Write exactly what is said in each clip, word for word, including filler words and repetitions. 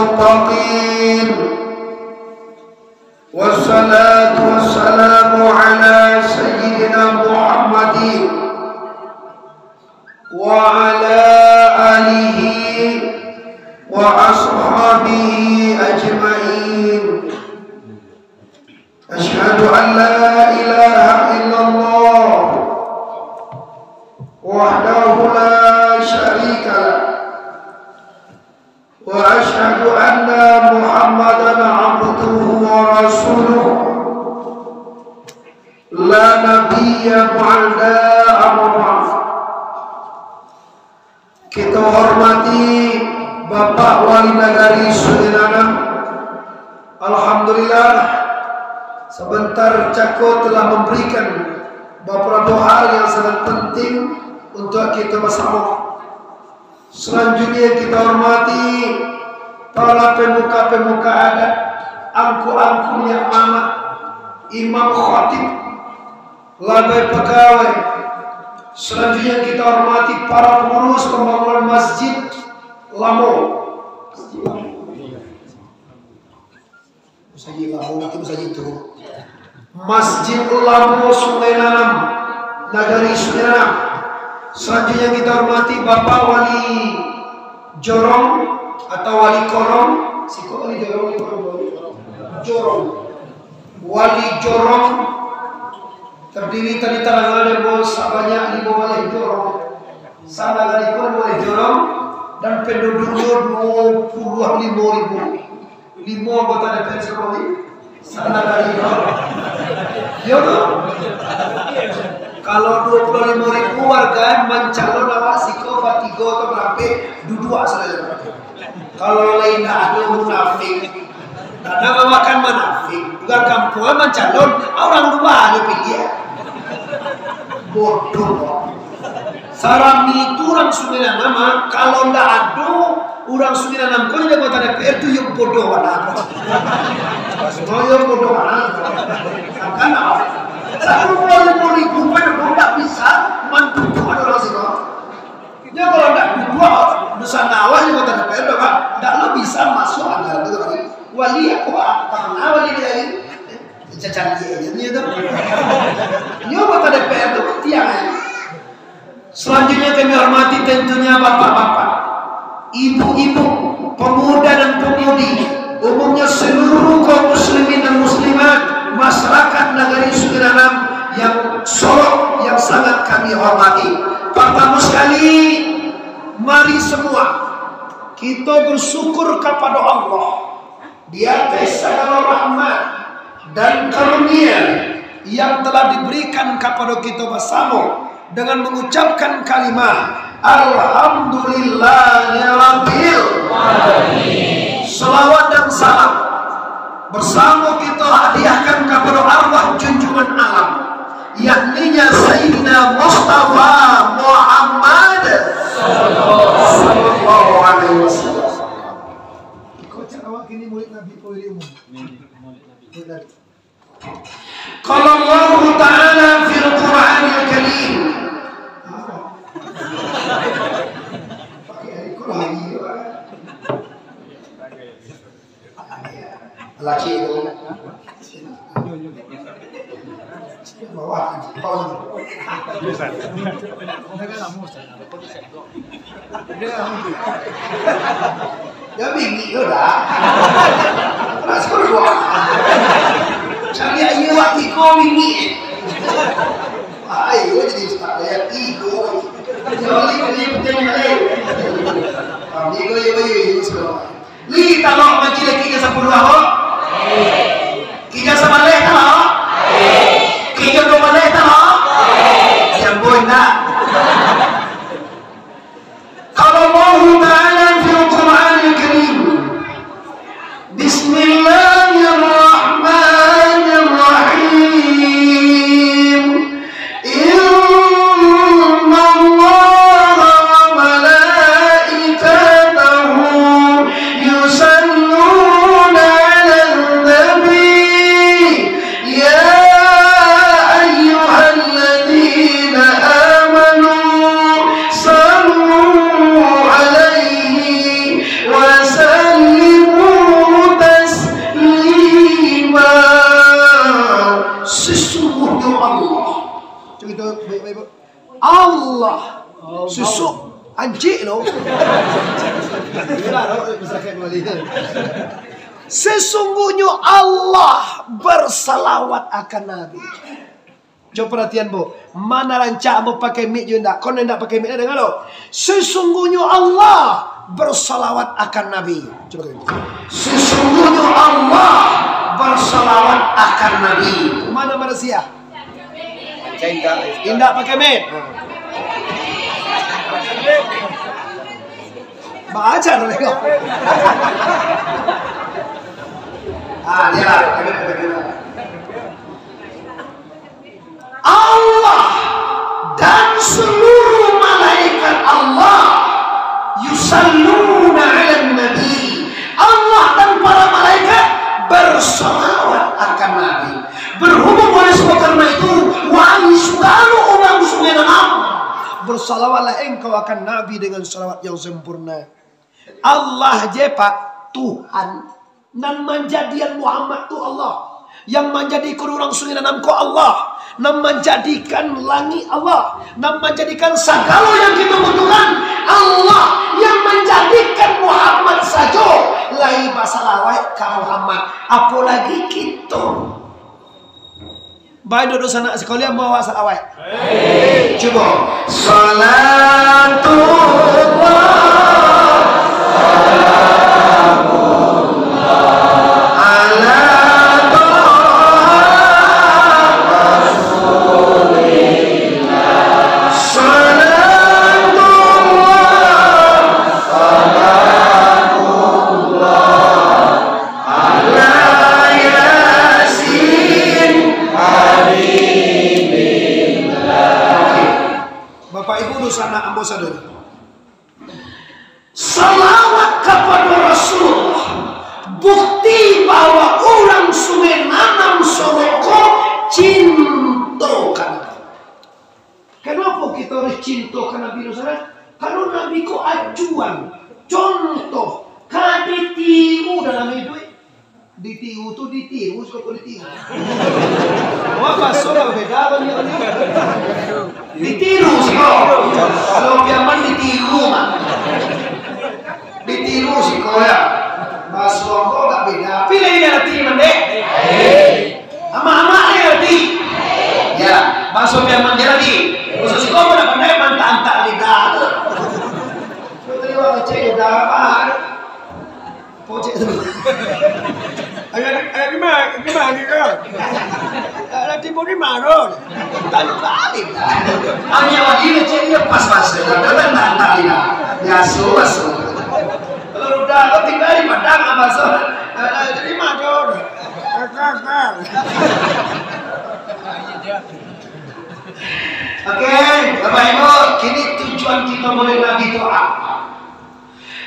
المتقين. والصلاة والسلام على سيدنا محمد وعلى آله وأصحابه أجمعين. أشهد أن لا إله إلا الله وحده لا شريك له، وأشهد أن محمدا عبده ورسوله، لا نبي بعده، أما بعد. Kita hormati Bapak Wali Nagari Sungai Nanam. Alhamdulillah, sebentar cako telah memberikan beberapa hal yang sangat penting untuk kita bersama. Selanjutnya kita hormati para pemuka-pemuka adat, angku-angku niniak mamak, imam khatib, labai pagawai. Selanjutnya kita hormati para pengurus pembangunan Masjid Lamo. Masjid Lamo, nanti masjid tu. Masjid Lamo Sungai Nanam, Nagari Sungai Nanam. Selanjutnya kita hormati Bapak Wali Jorong atau Wali Korong. Siko Wali Jorong, Wali Korong, Wali Jorong. Wali Jorong terdiri tadi tarang ada, bos, sabanyak limo baleh jorong. Sanagari ko limo baleh jorong, dan penduduknyo duo puluah limo ribu. Limo anggota D P R Jokowi, sanagari ko. Yo tu. Kalau duo puluah limo ribu warga mancalon, awak siko batigo atau barapek, duduak sajo. Kalau lain dah ado munafik. Kadang awak kan munafik. Urang kampuang mancalon, urang lua nyo piliah. Bodoh. Sarami tu urang Sungai Nanam, ah. Kalau ndak ado urang Sungai Nanam ko jadi anggota D P R tu, yo bodoh bana. Yo bodoh bana. Kan, ah. Satu puluah limo ribu pun ndak bisa mantutup ado urang siko. Nyo kalau ndak duduak, di sana awak nyo kota D P R tu, kan? Ndak lo bisa masuk anggaran tu tadi. Wali apo, ah, pernah wali dari? Cacan dia aja dia tu. Nyo kota D P R tu tiang aja. Selanjutnya kami hormati tentunya bapak-bapak, ibu-ibu, pemuda dan pemudi, umumnya seluruh kaum muslimin dan muslimat, masyarakat Nagari Sungai Nanam yang Solok yang sangat kami hormati. Pertama sekali, mari semua kita bersyukur kepada Allah di atas segala rahmat dan karunia yang telah diberikan kepada kita bersama dengan mengucapkan kalimah Alhamdulillahirabbil alamin. Salawat dan salam bersama kita hadiahkan kepada arwah junjungan alam, yakninya Sayyidina Mustafa Muhammad sallallahu alaihi wasallam. Qala Allahu Ta'ala fil Qur'anil Karim. Laki tu. Bawah, bawah. Dia bini tu dah. Nak sekolah dua. Cari ayu awak tigo bini. Ayo jadi ustaz, ya, tigo. Jangan beli, beli, beli, beli. Ah, tigo, ya, ya, ya, ya, sekolah. Li, talok majilih kija sapuluah, ho? Kija sabaleh, talok? Kija duo baleh, talok? Siamboi, ndak? Qala Allahu Ta'ala fil Qur'anil Karim, Bismillahirrahmanirrahim. Inna Allaha wa malaikatahu Ancik lo. Sesungguhnyo Allah bersalawat akan Nabi. Cubo paratian, Bu. Mana rancak ambo pakai mic jo indak? Kau indak pakai mic, danga lo. Sesungguhnyo Allah bersalawat akan Nabi. Cubo kau. Sesungguhnyo Allah bersalawat akan Nabi. Mana Malaysia? Indak pakai mic. Baajar lah kau. Ah, dia lah. Allah dan seluruh malaikat Allah yusalluna 'alan nabi. Allah dan para malaikat bersalawat akan Nabi. Berhubung oleh sebab karena itu, wahai segalo urang Sungai Nanam, bersalawatlah engkau akan Nabi dengan salawat yang sempurna. Allah je, Pak, Tuhan. Nan manjadian Muhammad tu Allah. Yang manjadikan urang Sungai Nanam ko Allah. Nan manjadikan langik Allah. Nan manjadikan sagalo yang kita butuhkan Allah. Yang manjadikan Muhammad sajo lai basalawat ka Muhammad. Apolagi kito. Baik, duduk sanak sekalian, bawa salawat. Cubo. Salatullah, salamullah, ala Taha Rasulillah. Salatullah, salamullah, ala Yasin Habibillah. Bapak Ibu dunsanak ambo sadonyo. Salawat kapado Rasulullah bukti bahwa urang Sungai Nanam Solok ko cinto ka Nabi. Kenapa kita harus cinto ka Nabi dunsanak? Karena Nabi ko acuan, contoh, ka ditiru dalam hiduik. Ditiru tu ditiru, siko ko ditiru. Wah, baso lah beda kan dia kan. Ditiru siko. Kalau Piaman ditiru mah. Ditiru siko ya. Baso ko agak beda. Tapi lain arti mandek. Amak-amak lain arti. Ya, baso Piaman dia lagi. Baso siko pun nak pandai mantak-antak lidah. Kau tadi orang ngecek lidah apa? Pojek tu. Agak, agak gimana? Gimana gitu? Agak timbul gimana? Tadi balik. Hanya lagi ngecek dia pas-pas. Dah, dah, dah, dah, dah, dah. Biasa, biasa. Kalau udah, kau tinggal di Padang, apa, so? Dah, dah, terima, Don. Kakak, kakak. Oke, Bapak Ibu, kini tujuan kita Maulid Nabi itu apa?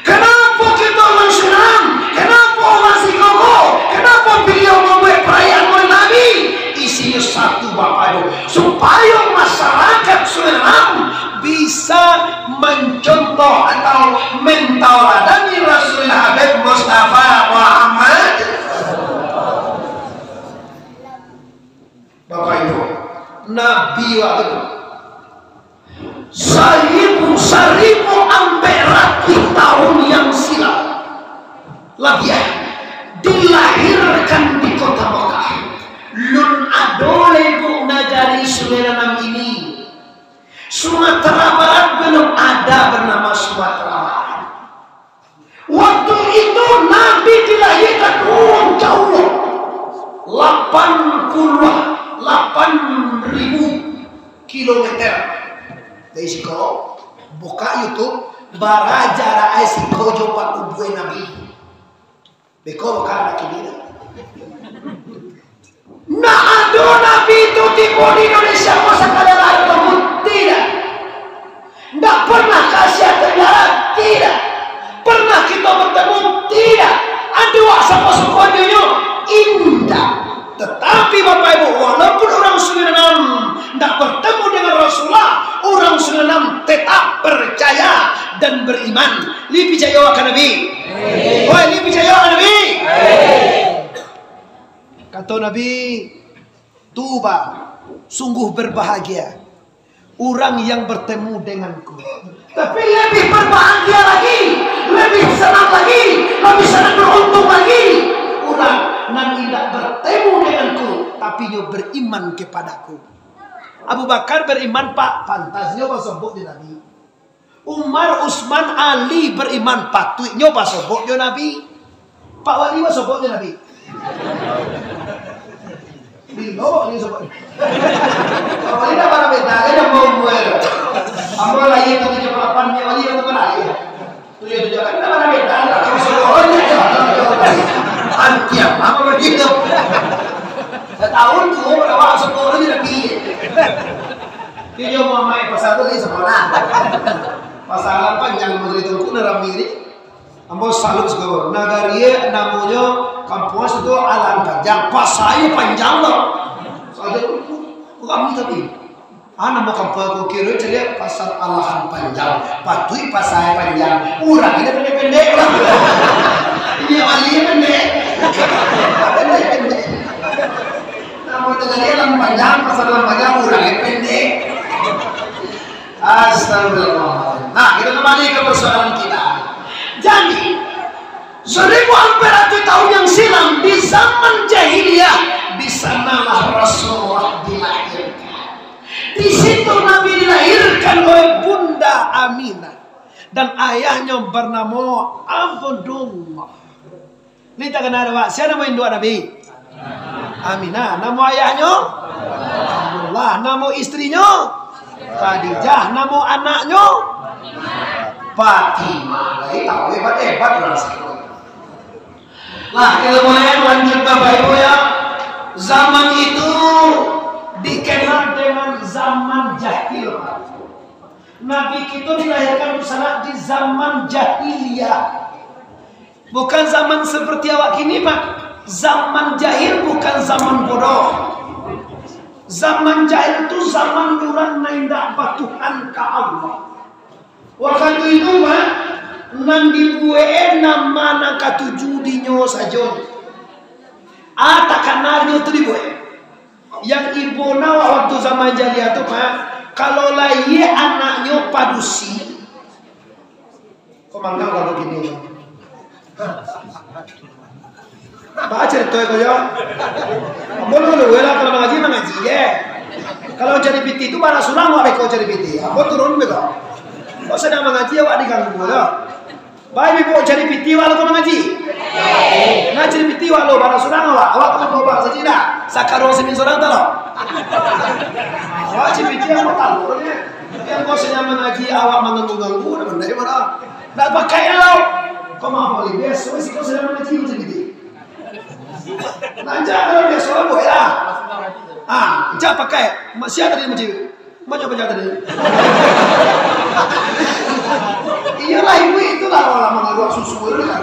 Kenapa kita orang Islam? Kenapa orang Sikoko? Kenapa beliau membuat perayaan Maulid Nabi? Isinya satu, Bapak Ibu, supaya masyarakat Suriname bisa mencontoh atau mentauladani Rasulullah Habib Mustafa Muhammad. Bapak Ibu, Nabi waktu itu saribu, saribu ampek ratuih tahun yang silam, labiah, dilahirkan di kota Mekah. Lun ado lai, Bu, nagari Sungai Nanam ini. Sumatera Barat belum ada bernama Sumatera Barat. Waktu itu Nabi dilahirkan, oh, jauh, lapan puluah lapan ribu kilometer. Dari siko, buka YouTube, bara jarak ai siko jo pakubuan Nabi. Beko bukan anak kini dah. Nah, ado Nabi itu tibo di Indonesia ko sakadar bertemu? Tidak. Ndak pernah ka Asia Tenggara? Tidak. Pernah kita bertemu? Tidak. Ado wak sapa suku adonyo? Indak. Tetapi Bapak Ibu, walaupun urang Sungai Nanam ndak bertemu dengan Rasulullah, urang Sungai Nanam tetap percaya dan beriman. Lai picayo ka Nabi? Woi, lai picayo ka Nabi? Kato Nabi, "Tuba, sungguh berbahagia, urang yang bertemu denganku. Tapi lebih berbahagia lagi, lebih senang lagi, lebih sangat beruntung lagi urang nan indak bertemu denganku, tapi nyo beriman kepadaku. Abu Bakar beriman, Pak, pantasnyo basobok jo Nabi. Umar, Utsman, Ali beriman, patuiknyo basobok jo Nabi. Pak Wali basobok jo Nabi. Bilo basobok. Pak Wali dah barang beda, kan, dah mau buat. Ambo lahir tu tujuh puluh lapan, Pak Wali yang tu kan lahir. Tujuh tujuh kan dah barang beda, lah, kamu sobok aja. Antiam, apa begitu? Setahun tu, berapa sobok aja Nabi. Iyo, Muhammad, pasal tu lagi sakolah. Pasalan panjang, Menteri Tungku, nan rami ni. Ambo salut sakolah. Nagari namonyo, kampuang situ Alahan Panjang. Pasai panjang lah. Saja tu, rami tapi. Ah, namo kampuang ko kiro caliak Pasar Alahan Panjang. Patuik pasai panjang. Urang ini pendek-pendek lah. Ini wali pendek. Pendek-pendek. Namo nagari Alahan Panjang, Pasar Alahan Panjang, urang ini pendek. Astagfirullahaladzim. Nah, kita kembali ke persoalan kita. Jadi, seribu empat ratus tahun yang silam, di zaman jahiliyah, di sanalah Rasulullah dilahirkan. Di situ Nabi dilahirkan oleh Bunda Aminah. Dan ayahnyo bernamo Abdullah. Ni takana dek awak, sia namo induak Nabi? Aminah. Namo ayahnyo? Abdullah. Namo istrinyo? Khadijah. Namo anaknyo? Fatimah. Lai tahu hebat-hebat urang sakali. Lah, kalau boleh lanjut Bapak Ibu ya. Zaman itu dikenal dengan zaman jahil. Nabi kito dilahirkan tu sanak di zaman jahiliyah. Bukan zaman seperti awak kini, Pak. Zaman jahil bukan zaman bodoh. Zaman jahil tu zaman urang nan indak batuhan ka Allah. Wakatu itu, Pak, nan dibuek nama nan katuju dinyo sajo. Ah, takana nyo tu dibuek. Yang ibo nak wakatu zaman jahiliyah tu, Pak, kalau lahia anaknyo padusi, ko mangga kalau kini. Baa carito ko yo? Ambo dulu lah, kalau mangaji, mangaji je. Kalau cari pitih tu, bara surang awak beko cari pitih. Ambo turun beko. Kok sadang mangaji, awak diganggu lah. Baik, ibu cari pitih awak lo ka mangaji. Nah, cari pitih awak lo, bara surang awak. Awak kalau bawa saja dah. Sakarung simin surang tu lo. Awak cari pitih awak tahu ni. Yang kau sedang mangaji, awak manganggu-nganggu, dah pandai mana? Nak pakai lo. Kau maaf, boleh. Biasa sih kau sedang mangaji, kau cari pitih. Nanti kalau biasa lo, boleh lah. Ah, cak pakai. Masih ada di masjid. Banyak-banyak tadi. Iyalah, ibu itulah orang mangaruak susu itu kan.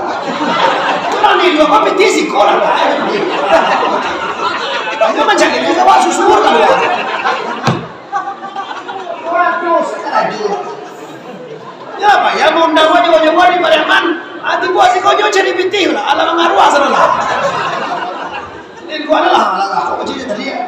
Itu nang di dua apa, pitih siko lah, kan? Itu mencari juga wak susu kan. Waduh, sekarang. Ya, Pak, ya, mau mendapat nyawa-nyawa di Pariaman, hati buat siko nyo cari pitih lah, alah mangaruak sana lah. Lingkuan lah, lah, lah, kok kecil tadi ya.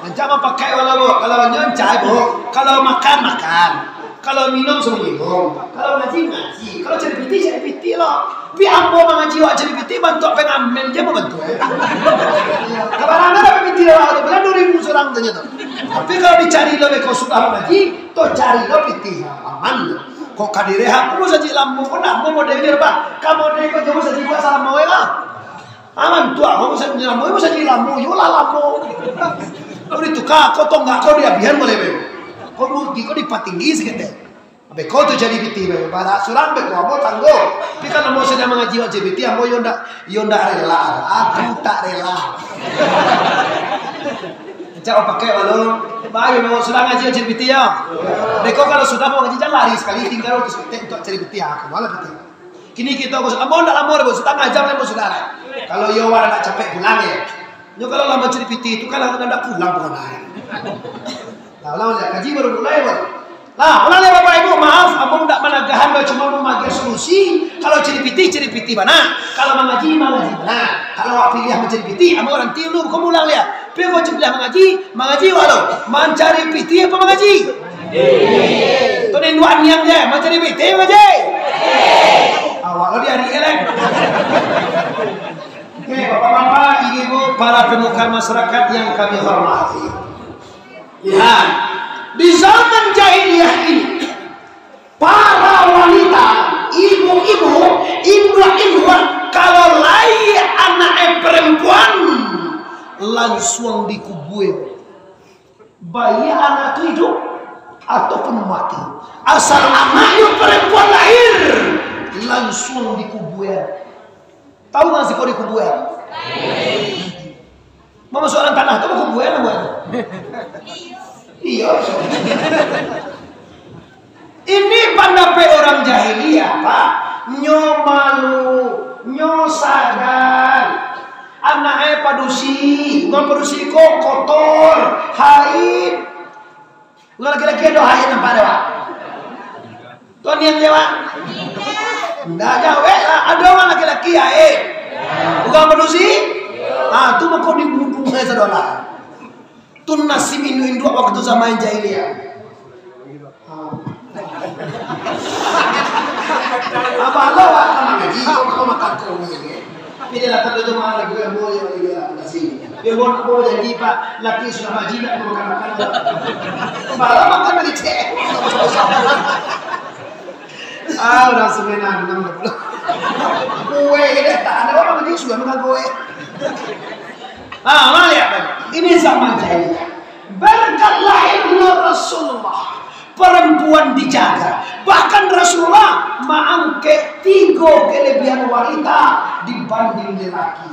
Ancak mapakai walau, Bu. Kalau nyo ancak, Bu. Kalau makan, makan. Kalau minum, suruh minum. Kalau ngaji, ngaji. Kalau cari pitih, cari pitih lo. Tapi ambo mangaji awak cari pitih, bantuak pengamen je mau bantuak, eh. Kabarang ada pitih awak tu, bilang dua ribu surang tu nyo tu. Tapi kalau dicari lo beko sudah mangaji, tu cari lo pitih aman. Kok ka direhab, kamu saji lamo, kok ndak mau model dia, Pak? Kamu model kok jauh saji buat salam mau, eh, lah. Aman tu, aku bisa nyelamo, bisa jadi lamo, yo lah lamo. Kau dituka, kau tonggak, kau diabihan boleh, be. Kau rugi, kau dipatinggi seketek. Abe kau tu jadi pitih, be. Bara surang, be, kau ambo tangguh. Tapi kan ambo sudah mangaji wajib pitih, ambo yo ndak, yo ndak rela. Aku tak rela. Cak, oh, pakai walau. Bayu, ambo sudah ngaji wajib pitih, ya. Be, kau kalau sudah mau ngaji, jangan lari sekali, tinggal tu seketek untuk cari pitih, aku malah pitih. Kini kito, ambo ndak lamo doh, Bu, satangah jam lai, Bu, sudah lai. Kalau iyo awak nak capek pulang, ya. Nyo kalau lamo cari pitih tu, kan ndak pulang pulang lai. Lah, ulang, ulang. Kaji baru mulai, Bu. Lah, ulang lai, Bapak Ibu, maaf, ambo ndak managahan, ambo cuma mamagiah solusi. Kalau cari pitih, cari pitih bana. Kalau mangaji, mangaji bana. Kalau awak piliah mancari pitih, ambo nanti dulu, bukan pulang, ya. Pai ko cipliah mangaji, mangaji awak lo. Mancari pitih apo mangaji? Tu induak niang je, mancari pitih mangaji. Awak lo di hari elek. Oke, bapak-bapak, ibu-ibu, para pemuka masyarakat yang kami hormati. Lihat, di zaman jahiliah ini, para wanita, ibu-ibu, induak-induak, kalau lahia anak e perempuan, lansuang dikubua. Baiak anak tu iduik ataupun mati. Asal anaknyo perempuan lahia, lansuang dikubua. Tahu nggak siko dikubua? Mamasuakan tanah tu dikubua, bukan? Iyo. Ini pandapek urang jahiliah, Pak. Nyo malu, nyo sadar. Anak e padusi, urang padusi ko kotor, haid. Urang laki-laki ado haid nampak dek awak? Tuan niang je, Pak? Ndak jawek lah. Ado urang laki-laki haid? Urang padusi? Ah, tu mako dibunuah sajo lah. Tu nasib induak-induak waktu zaman jahiliah. Abah lo, Pak, sama ngaji, kau makan kau ni, ya. Tapi dia datang tu cuma lagi ilmu yang dia kasih. Dia mau nak bawa janji, Pak, laki sudah ngaji, nak makan-makan. Malah makan dari cek. Ah, udah sembilan enam dah. Kue dia tak ada orang ngaji sudah makan kue. Ah, malihat, ini zaman jahiliah. Berkat lahirnya Rasulullah, perempuan dijaga. Bahkan Rasulullah maangkek tigo kelebihan wanita dibanding lelaki.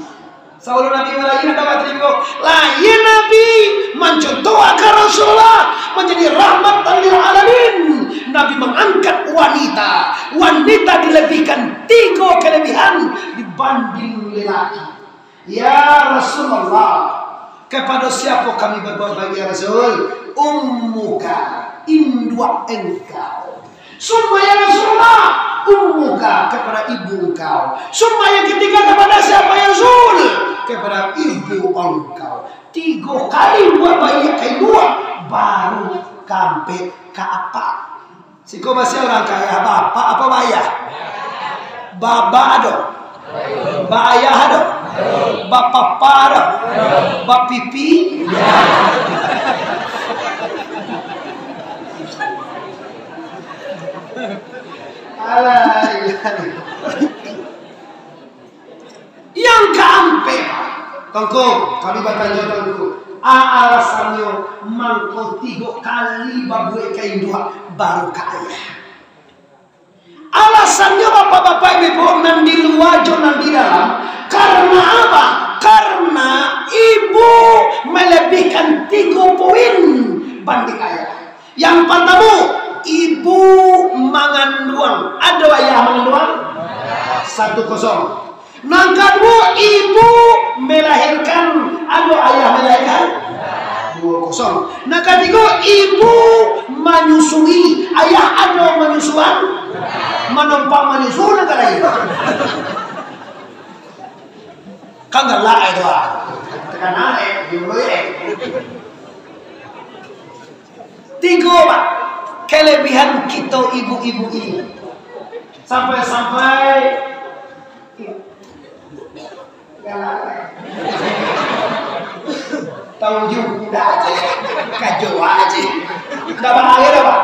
Sabalun Nabi malahia, nak tahu tak, lahia Nabi mancontohkan Rasulullah menjadi rahmatan lil alamin. Nabi mengangkat wanita. Wanita dilebihkan tigo kelebihan dibanding lelaki. Ya Rasulullah, kepada siapa kami berbuat baik, ya Rasul? Ummuka, induak engkau. Summa ya Rasulullah, ummuka, kepada ibu engkau. Summa yang ketiga kepada siapa, ya Rasul? Kepada ibu engkau. Tigo kali buat baik ka induak, baru kampek ka apak. Siko basiah urang kaya, bapak apa bayah? Baba ado? Bayah ado? Bapapa ado? Bapipi? Alah. Yang kaampek, Tuangku, kami batanyo, Tuangku, a-, alasannyo mangko tigo kali babuek ka induak, baru ka ayah. Alasannyo, bapak-bapak, ibu-ibu, nan di lua jo nan di dalam, karena apa? Karena ibu melebihkan tigo poin banding ayah. Yang partamo, ibu manganduang. Ado ayah manganduang? Satu kosong. Nan kaduo, ibu melahirkan. Ado ayah melahirkan? Duo kosong. Nan katigo, ibu manyusui. Ayah ado manyusuan? Manumpang manyusu nan ka lahia. Kan galak itu, ah. Takana, eh, dulu, eh. Tigo, Pak, kelebihan kito ibu-ibu ini. Sampai-sampai tahu juga aja, kajo aja. Ndak bahaya dah, Pak.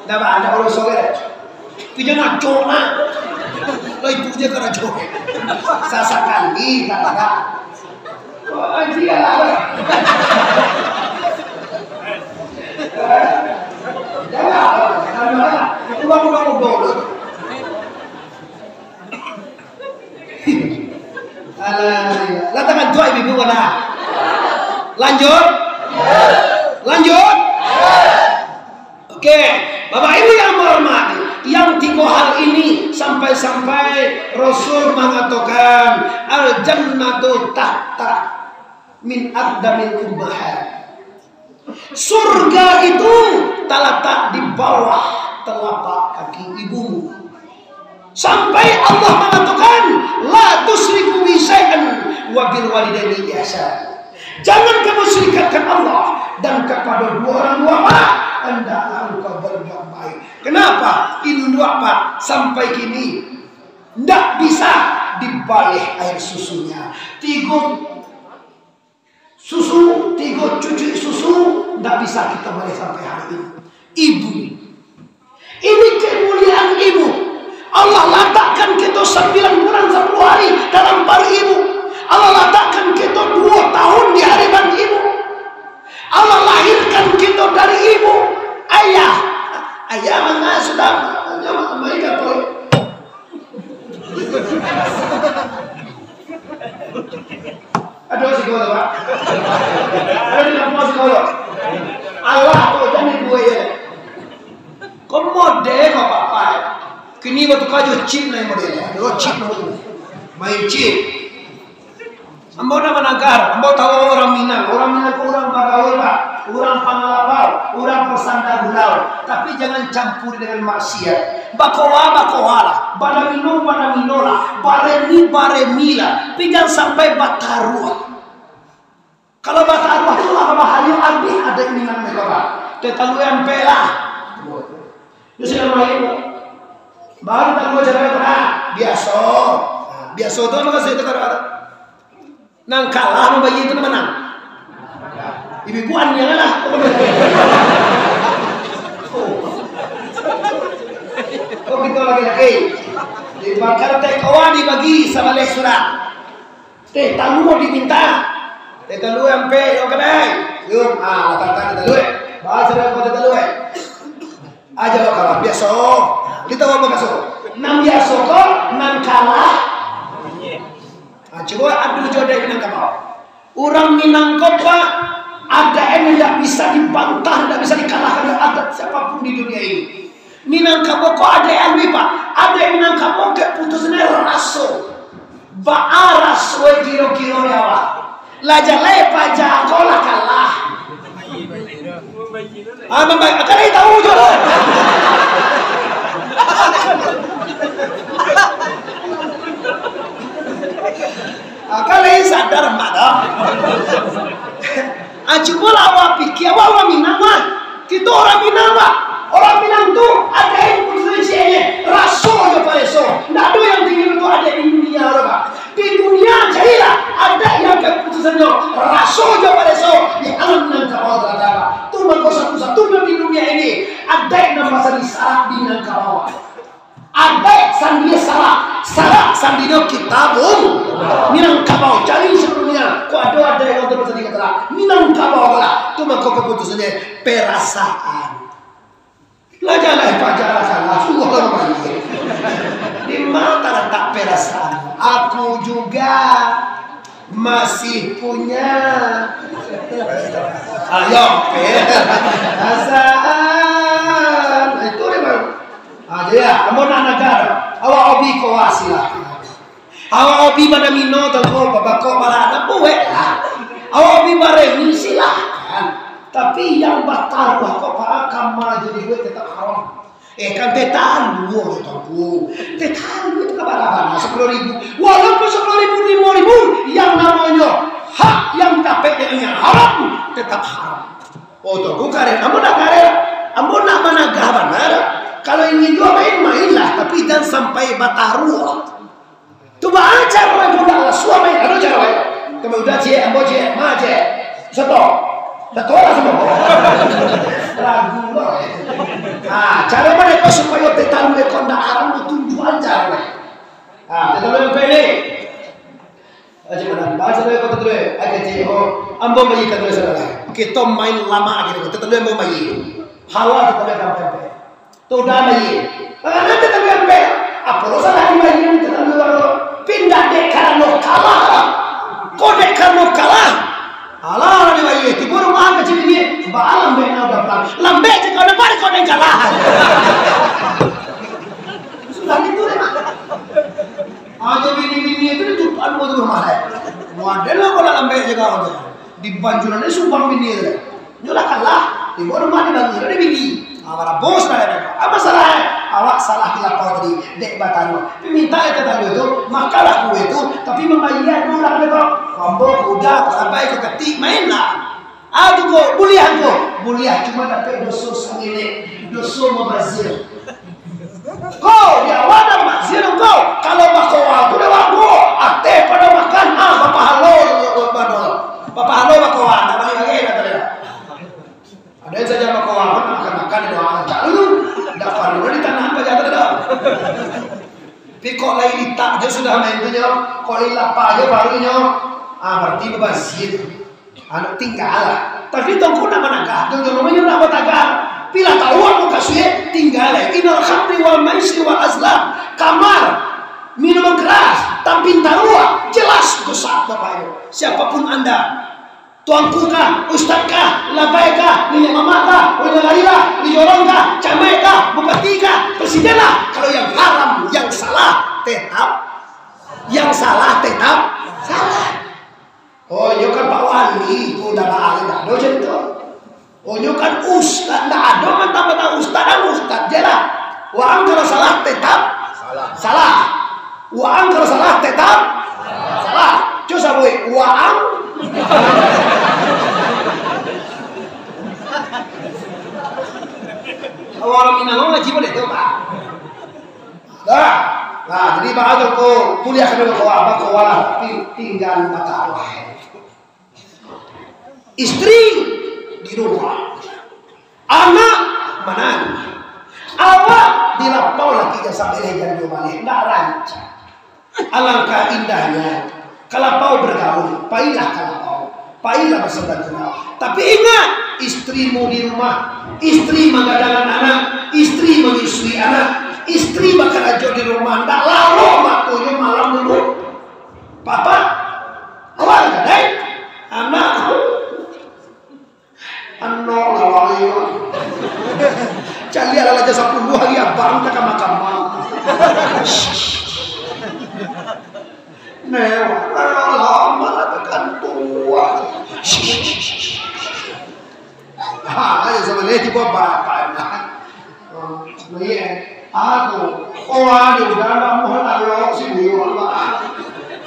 Ndak bahaya, ndak perlu soal. Tapi jangan acok, nak. Lah, itu je karajo. Sasakali, tak ada. Wah, anjing, alah. Jangan, jangan, jangan. Itu baru-baru dulu. Alah, lah tangan tuai bibu mana? Lanjut. Lanjut. Oke, Bapak Ibu yang menghormati, yang tiga hal ini sampai-sampai Rasul mengatakan, "Al-jannatu tahta min aqdamil ummahat." Surga itu talatak di bawah telapak kaki ibumu. Sampai Allah mengatakan, "La tusyriku bi syai'an wa bil walidaini ihsan." Jangan kamu syirikkan Allah, dan kepada dua orang tua, Pak, hendaklah engkau berbuat baik. Kenapa? Induak, Pak, sampai kini ndak bisa dibaleh air susunya. Tigo susu, tigo cucuk susu, ndak bisa kita baleh sampai hari ini. Ibu. Ini kemuliaan ibu. Allah latakkan kita sambilan bulan sapuluah hari dalam paruik ibu. Allah latakkan kita dua tahun di hadapan ibu. Allah lahirkan kita dari ibu. Ayah. Ayah mangasuh. Ayah mangasuh. Aduh, si golo, Pak. Aduh, di kampung si golo. Allah tu, jangan dibuat ya. Kau model kau, Pak, Pak. Kini batu kaju chip lah yang model. Aduh, chip lah tu. Main chip. Ambo nak managah, ambo tahu urang Minang. Urang Minang ko urang bagaul, Pak. Urang pangalapau, urang pasanda gurau. Tapi jangan campur dengan maksiat. Bakoa, bakoa lah. Badamino, badamino lah. Baremi, baremi lah. Tapi jangan sampai bataruah. Kalau bataruah tu lah bahayo, abih adaik Minang ko, Pak. Teh talua ampek lah. Itu sudah main, Pak. Baru talua caro ko, Pak. Biaso. Nah, biaso tu apo mukasuik tu, Pak? Nan kalah mambayia tu nan manang. Ibu-ibu aniang lah. Oh, kito laki-laki. Dibakar teh kawa dibagi sabaleh surang. Teh talua diminta. Teh talua ampek, yo kadai. Yo, ah, latangkan teh talua. Baca dah teh talua. Aja lo kalah, biaso. Kita mau bagaso. Nan biaso ko, nan kalah. Ah, cubo adu jo dek Minangkabau. Urang Minang ko, Pak, adaik nan indak bisa dibantah, indak bisa dikalahkan dek adaik siapapun di dunia ini. Minangkabau ko adaik alui, Pak. Adaik Minangkabau kaputusan raso. Baa raso kiro-kiro di awak? Lah jalai paja ko lah kalah. Ah, mambaik. Akan lai tahu jo lah. Akan lai sadar, Mak, dah. Ah, cubolah awak pikia, awak urang Minang, Mak. Kito urang Minang, Mak. Urang Minang tu adaik kaputusan cieknyo, raso jo pareso. Ndak ado nan tinggi untuak adaik di dunia tu, Mak. Di dunia jadilah adaik nan kaputusannyo raso jo pareso di alam Minangkabau talatak. Tu mangko satu-satunyo di dunia ini adaik nan basandi sarak di Minangkabau. Adaik sandinyo sarak, sarak sandinyo kitabun Minangkabau. Cari saluruhnyo, kok ado adaik nan basandi sarak Minangkabau lah. Tu mangko kaputusannyo perasaan. Lah jalai paja lah salah, suruah lah mambayia. Di ma talatak perasaan? Aku juga masih punya. Ayo, perasaan. Itu dia baru. Ah, jadi lah, ambo nak nagah. Awak hobi koa, silakan. Awak hobi badamino, Tuangku, babakok, baranak, bueklah. Awak hobi baremi, silakan. Tapi nan bataruah ko, Pak, kama jo dibuek, tetap haram. Eh, kan teh talua, Tuangku. Teh talua tu kan bara-bara, sapuluah ribu. Walaupun sapuluah ribu, limo ribu, yang namonyo hak yang dapek dengan yang haram, tetap haram. Oh, Tuangku, kareh. Ambo ndak kareh. Ambo nak managah bana. Kalau ingin jua main, mainlah. Tapi jan sampai bataruah. Tu baa caro lai, Bunda, lah suah main. Ado caro lai. Kami udah ciek, ambo ciek, ma ciek. Sato. Sato lah samo. Ragu lah. Ha, caro mano ko supayo teh talua ko ndak haram, tu tunjuakan caro lai. Ha, teh talua ampek ni. Aja mana? Baca dulu, kata dulu. Aja ciek, oh. Ambo bayia teh talua saudara. Kito main lama aja, teh talua ambo bayia. Halal teh talua ampek-ampek. Tu dah bayia. Karano teh talua ampek. Apo lo salah dibayia teh talua? Pindah dek karano kalah. Kok dek karano kalah? Alah, dibayia. Tibo rumah kecil ini, baa lambek nak udah pulang. Lambek je kau dapat, kau yang kalah. Sudah gitu deh. Aja bini-bini itu ditutupan buat rumah deh. Model lah kalau lambek je kau tu. Di Banjuran ni sumbang bini tu. Nyo lah kalah. Tibo rumah di Banjuran ni bini. Ah, marabus lah dia. Apa salah? Awak salah di lapau tadi, dek bataruah. Tapi mintak ka tatanggo tu, makanlah kue tu, tapi mambayia dulu urang tu. Ambo kuda, kalabai, katik, mainlah. Ah, tu ko, buliah ko. Buliah, cuma dapek doso sangelek, doso mubazir. Ko, di awak dah mubazir ko. Kalau bakoa tu dah bagus, ateh pado makan, ah, bapahalo, bapahalo bakoa, dah baliak lai, dah, dah. Ada yang saja bakoa, makan-makan, doa rancak dulu. Dah paruah di tanah, apa jalan dah. Tapi kok lai litak je sudah main tu nyo, kok lai lapa je baru nyo, ah, berarti mubazir. Anu, tinggal lah. Tapi tongko nak managah, tu nyo namonyo nak batagar. Pila tahu aku kasuik, tinggal lah. Innal khamri wal maisir wal azlam. Kamar, minuman keras, tampin taruah, jelas dosa, Bapak Ibu. Siapapun anda, tuanku kah, ustaz kah, labai kah, niniak mamak kah, ulama lari lah, di jorong kah, camaik kah, bupati kah, presiden lah, kalau yang haram, yang salah, tetap, yang salah tetap salah. Oh, nyo kan Pak Wali, tu udah lah, dah ado macam tu. Oh, nyo kan ustaz, ndak ado mantang-mantang ustaz, kan ustaz je lah. Waang kalau salah, tetap salah. Salah. Waang kalau salah, tetap salah. Cubo sabuik, waang. Urang Minang ngaji buliah tu, Pak. Dah. Nah, jadi baa tu ko, kuliah kami bakoa, bakoa lah, ti-, tinggal bataruah. Istri di rumah, anak manangih. Awak di lapau laki jan sabeleh jan duo baleh, ndak rancak. Alangkah indahnya ka lapau bergaul, pailah ka lapau, pailah bersenang-senang. Tapi ingat, istrimu di rumah, istri manggadangkan anak, istri manyusui anak, istri bakarajo di rumah, ndak laro matonyo malam dulu. Papa, awak gadai, anak. Anok lah wai. Caliak lah, rajo sapuluah ari abang ka kamar-kamar. Neh, anok lamo lah takantua. Ha, ayo sabaleh tibo bapak nah. Oh, iya. Aku, oh, aduh, dalam muhun alok si buyuang, Pak.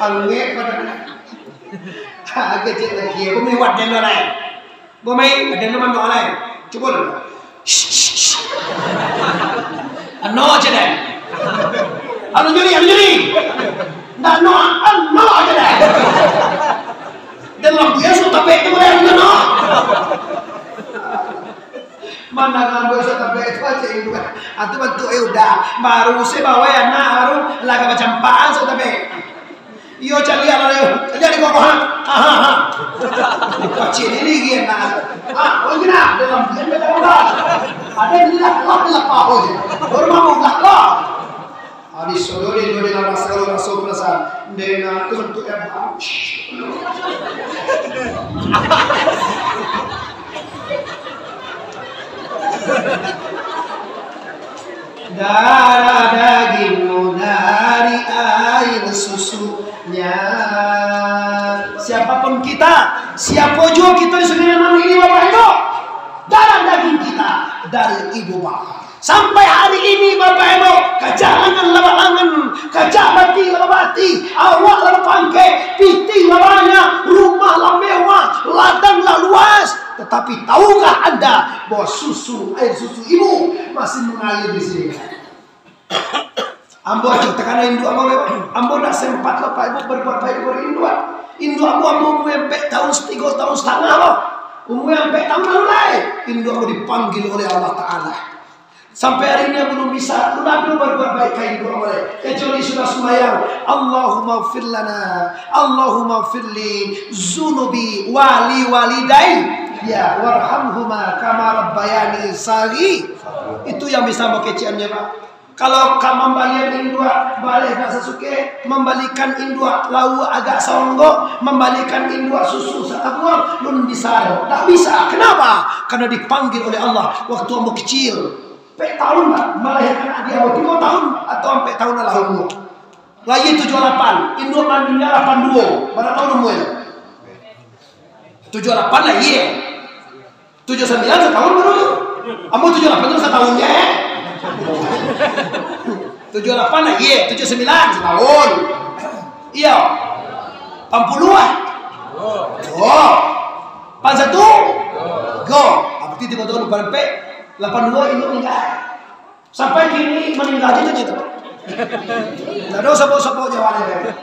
Angek badan. Ha, kecil lagi. Aku mewat dulu, Rai. Bo main, ado nan manok lai. Cubo dulu. Anok aja deh. Anu juri, anu juri. Ndak anok, anok aja deh. Dan lampu ya sudah tapek tu boleh anu anok. Mana lampu ya sudah tapek tu aja itu kan. Atu bantuk ya udah. Baru se bawa anak baru laga macam pan sudah tapek. Iyo, caliak lah, iyo. Caliak di bawah, ha? Ha, ha, ha. Pacik ni, ni, gini, nah. Ha, oh, gini, nah. Dalam, dalam, dalam, dalam. Ada ni lah, lah, lah, apa, oh, je. Baru mau, lah, lah. Habis, so, dia, dia, dia, rasa, rasa, perasaan. Dia, nah, tu bentuk dia, bang. Darah dagingmu dari air susunya. Siapapun kita, siapa jua kita di sini malam ini, Bapak Ibu, darah daging kita dari ibu bapa. Sampai hari ini, Bapak Ibu, kacak angan lah baangan, kacak bati lah babati, awak lah bapangkek, pitih lah banyak, rumah lah mewah, ladang lah luas. Tetapi tahukah anda bahwa susu, air susu ibu masih mengalir di sini? Ambo acok takana induak ambo, ambo ndak sempat lah, Pak Ibu, berbuat baik kepada induak. Induak ambo, ambo umua ampek tahun, tigo tahun satangah lah. Umua ampek tahun lalu lai, induak ambo dipanggil oleh Allah Ta'ala. Sampai hari ini belum bisa, belum ado berbuat baik ka induak ambo lai. Kecuali sudah sumbayang, Allahumma gfir lana, Allahumma gfir li zunubi wali walidai, ya, warhamhuma kama rabbayani sagi. Itu yang bisa ambo kecek an, Pak. Kalau ka mambalian induak baleh ka sasuke, mambalikan induak lauak agak saonggok, mambalikan induak susu satabuang, lun bisa doh. Ndak bisa. Kenapa? Karena dipanggil oleh Allah waktu ambo kecil. Ampek tahun lah, melahirkan adik ambo, tigo tahun atau ampek tahun lah umua. Lahia tujuah lapan, induak maningga lapan duo. Bara tahun umua? Tujuah lapan lahia. Tujuah sambilan satahun baru tu. Ambo tujuah lapan tu satahun je. Tujuh lapan lah, iye, tujuh sembilan, setahun. Iyo. Lapan puluh lah. Oh. Lapan satu. Go. Ah, berarti tigo tahun, lapan ampek, lapan dua, induk maningga. Sampai kini maningga aja tu. Ndak ada sabok-sabok jawabnyo.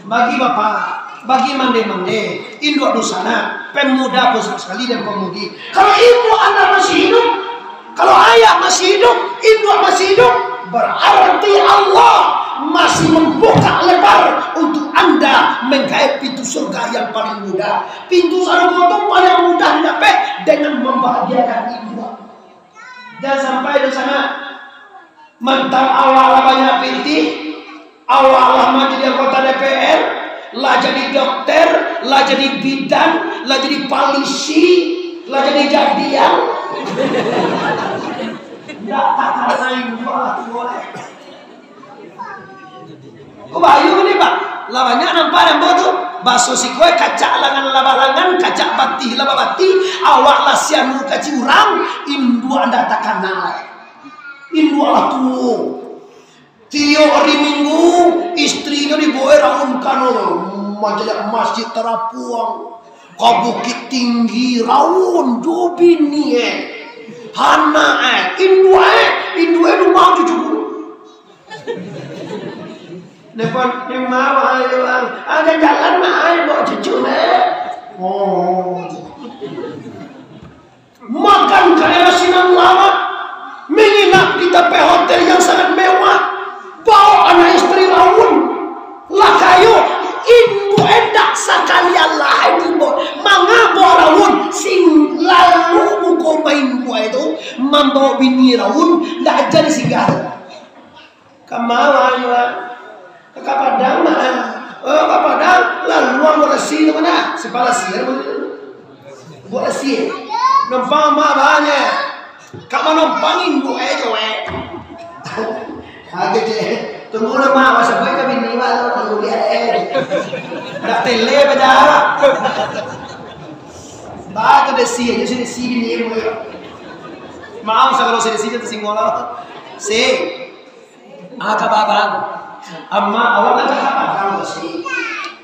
Bagi bapak, bagi mande-mande, induak dunsanak, pemuda pun sama sekali dan pemudi. Kalau ibu anda masih hidup, kalau ayah masih hidup, induak masih hidup, berarti Allah masih membuka lebar untuk anda menggaet pintu surga yang paling mudah. Pintu sarugo tu paling mudah didapek dengan membahagiakan induak. Jan sampai dunsanak. Mantang awak lah banyak pitih, awak lah manjadi anggota D P R, lah jadi dokter, lah jadi bidan, lah jadi polisi, lah jadi jadian. Ndak takana induak lah tuo lai. Ko bahayo ni, Pak. Lah banyak nampak ambo tu. Baso siko, kacak langan lah balangan, kacak batih lah babatih, awak lah sianu kaci urang, induak ndak takana lai. Induak lah tuo. Tiok ari Minggu, istrinyo dibaok raun kano, manjajak masjid tarapuang, ka Bukittinggi, raun jo bini e, anak e, induak e, induak e rumah cucu guru. Depan ni mah, wahai urang, ada jalan mah, ai, bawa cucu, eh. Oh. Makan ka daerah sinan lama, menginap di tampek hotel yang sangat mewah, bawa anak istri raun, lah kayo, induak e ndak sakalian lai tibo, manga bawa raun, sing lalu muko main buah itu, mambawa bini raun, ndak jadi singgah. Ka ma, wahai urang? Ka Padang, mah. Oh, ka Padang, lalu ang buek lasi tu mana? Simpang Lasi, kan? Buek lasi. Numpang ma banyak. Ka manompang induak e, cowek. Agak, cek. Tunggu dulu, ma. Masa boy ka bini, ma. Tunggu liek, eh. Ndak tele, bajarak. Ba, tu desi aja, si desi bini, boy. Maaf, kalau si desi, tersinggung lah. Si. Ah, ka Padang. Amak, awak kan ka Padang, Bos.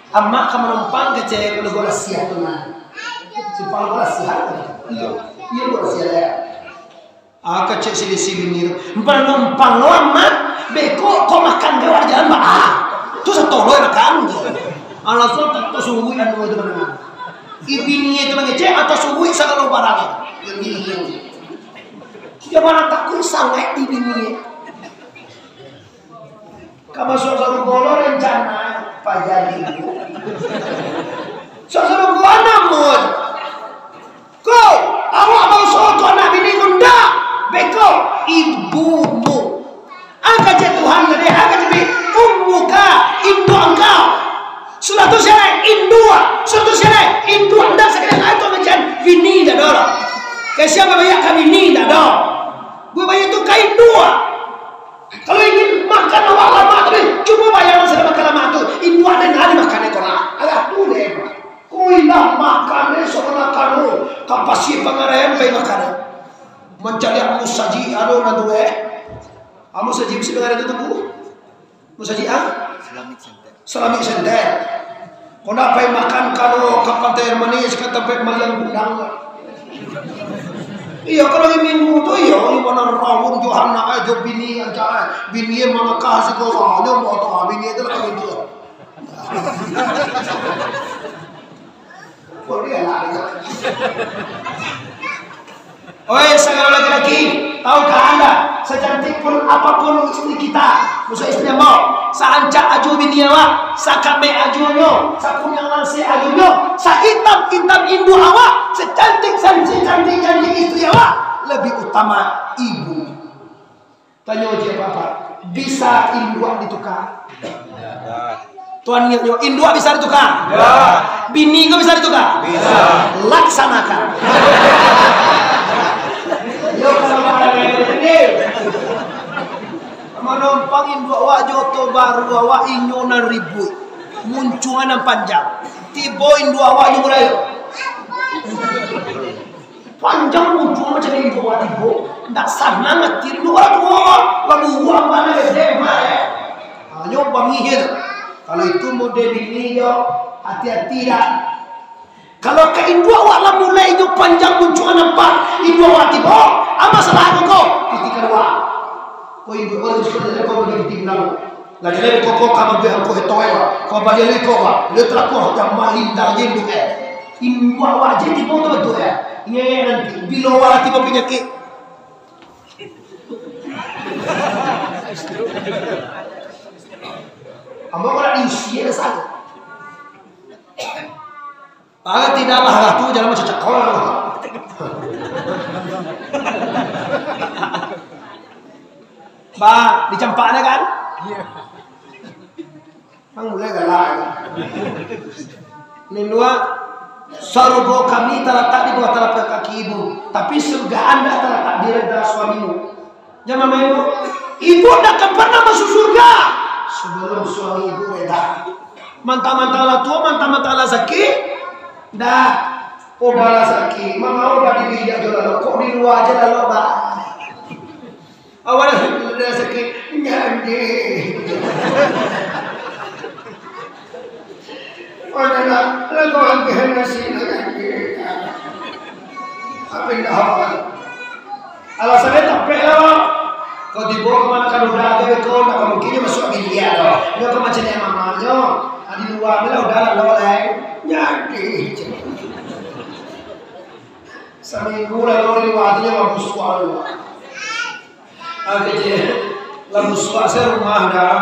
Amak ka manompang kecek Lugo Lasiah tu, nah. Simpang Lugo Lasiah. Iyo. Iyo, Lugo Lasiah, yo. Ah, kecek si desi bini tu. Manompang lo, Amak. Beko, ko makan ka awak di jalan, Mak. Ah. Tu satolo makan. Ah, langsung ta-, tasungguik anu tu, mana. Ibini tu mangecek, ah, tasungguik sagalo barang. Iyo, iyo. Iyo, mana takuik sangaik ibini. Ka masuak sarugo lo rencana paja ibu. Masuak sarugo namun. Ko, awak bausaho tu anak bini ko ndak. Beko, ibumu. Angka cek Tuhan tadi, angka cek ummuka, induak angkau. Sudah tu siapa? Induak. Sudah tu siapa? Induak. Ndak sakali lai tu macam bini dak ado. Ka siapa banyak ka bini dak ado. Buah banyak tu ka induak. Kalau ingin makan awak lamak tu, cubo bayangkan sudah makan lamak tu. Induak den hari makan ko lah. Alah tu deh. Kuilah makan deh, sono makan tu. Kapasi pangarem pai makan. Mancaliak musajik anu nan tu eh. Ah, musajik mesti pangarem tu tunggu. Musajik ah? Islamic Center. Salami Senden. Kau nak pai makan kano ka Pantai Air Manis, ka tampek Maliang Kundang. Iyo, kalau hari Minggu tu, iyo, di mana raun jo anak, eh, jo bini aja, eh. Bini mangakah si kau, nyo mau tu, ah, bini tu lah kami tu. Kau dia lah, dia. Oi, sagalo laki-laki, tahukah anda, secantik pun apapun istri kita, maksud istri ambo, saancak aju bini awak, sakamek ajunyo, sakuniang langsek ajunyo, sahitam-hitam induak awak, secantik-cantik, cantik-cantik istri awak, lebih utama ibu. Tanyo je, Bapak, bisa induak ditukar? Tuan nyo, induak bisa ditukar? Bisa. Bini ko bisa ditukar? Bisa. Laksanakan. Yo, kalau ada yang ini, manompang induak awak jo oto baru awak, inyo nan ribuik, muncuang nan panjang. Tibo induak awak jo murayo. Panjang muncuang macam induak awak tibo. Ndak sanang ati dulu urang tuo, lalu urang pandai dek, Mak, eh. Hanyo bangih je tu. Kalau itu model bini yo, hati-hati dah. Kalau ka induak awak lah mulai inyo panjang muncuang nampak, induak awak tibo, ah, masalah ko, ko, pitih kalua. Ko induak awak tu suko ko bagi pitih pulang. Lah jaleh ko, ko ka bagian ko hetoi lah. Ko baliak ko lah. Dia terakuah dah malindang je induak eh. Induak awak je tibo tu betul eh. Ingat nanti, bilo awak lah tibo panyakik. Ambo kalau diusia salah. Ah, tidaklah lah tu, jangan macam cakol lah. Bah, dicampak dah kan? Bang mulai galak. Ni dua, sarugo kami talatak di bawah talapak kaki ibu, tapi surga anda talatak di reda suamimu. Jangan main, Bu. Ibu ndak akan pernah masuk surga sebelum suami ibu reda. Mantang-mantang lah tua, mantang-mantang lah sakit. Dah. Oh, balah sakit. Mama udah di bilik je lah, kok di luar je lah, Bang. Awak dah, dah sakit. Nyandi. Mana nak, lagu angkeh nasi nak nyandi. Apa yang dah hafal? Alasannyo tapek lah, Bang. Kau tibo ka mano ka duda tu, beko, ndak ka mungkin nyo masuak biliak doh. Nyo ka macam ni mamanyo. Ah, di lua ni lah, udah lah, lo lai. Jadi. Saminggu lah, lo di lua tu, nyo bagus suaro. Ah, kecil. Lah musuak se rumah dah.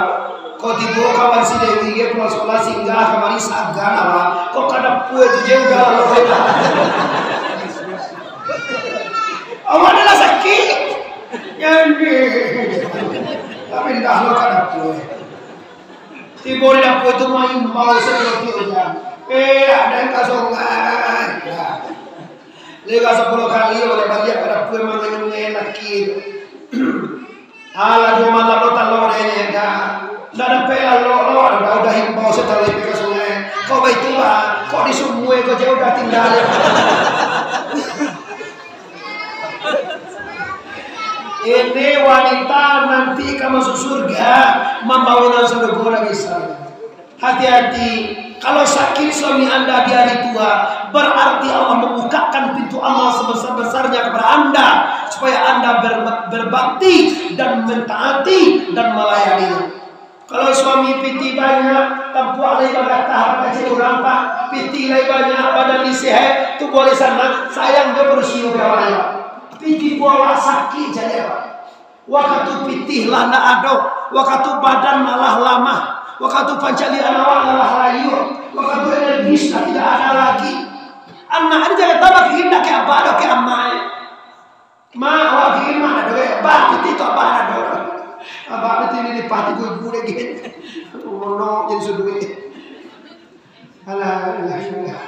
Kok tibo kawan si Dewi ge pulang sekolah singgah kamari sagan awak. Kok ka dapua tu je udah lah. Awak dah lah sakit. Nyandi. Tapi ndak lo ka dapua. Tibo di dapua tu maimbau seperti ujan. Eh, ada yang ka sungai. Nah. Lega sapuluah kali, oleh baliak ka dapua manganyungi laki tu. Alah, duo malam lo talok dek nyo, dah. Ndak dapek lalok lo, dah, udah imbau satalek ka sungai. Kok baitu, Bang? Kok di sumua ko je udah tingga? Ini wanita nanti ka masuk surga, mambawa nan sarugo nan bisa. Hati-hati, kalau sakit suami anda di hari tua, berarti Allah membukakan pintu amal sebesar-besarnya kepada anda, supaya anda ber-, berbakti dan mentaati dan melayani. Kalau suami pitih banyak, tampuak lai bagatah, kacil urang, Pak, pitih lai banyak, badan lai sehat, tubuah lai sanang, sayang jo bersih awak. Pitih buah sakit jadi apa? Wakatu pitih lah ndak ado, wakatu badan lah lamah, wakatu pancaliak awak lah layua, wakatu energis lah tidak ada lagi. Anak ni jangan tambah kini ndak kek abah doh, kek amak. Mak, awak kini mak ado, eh, bah, pitih tu abah ado. Abah pitih ni dipati ibu-ibu lagi. Monok jadi suduik. Alah, alah, alah.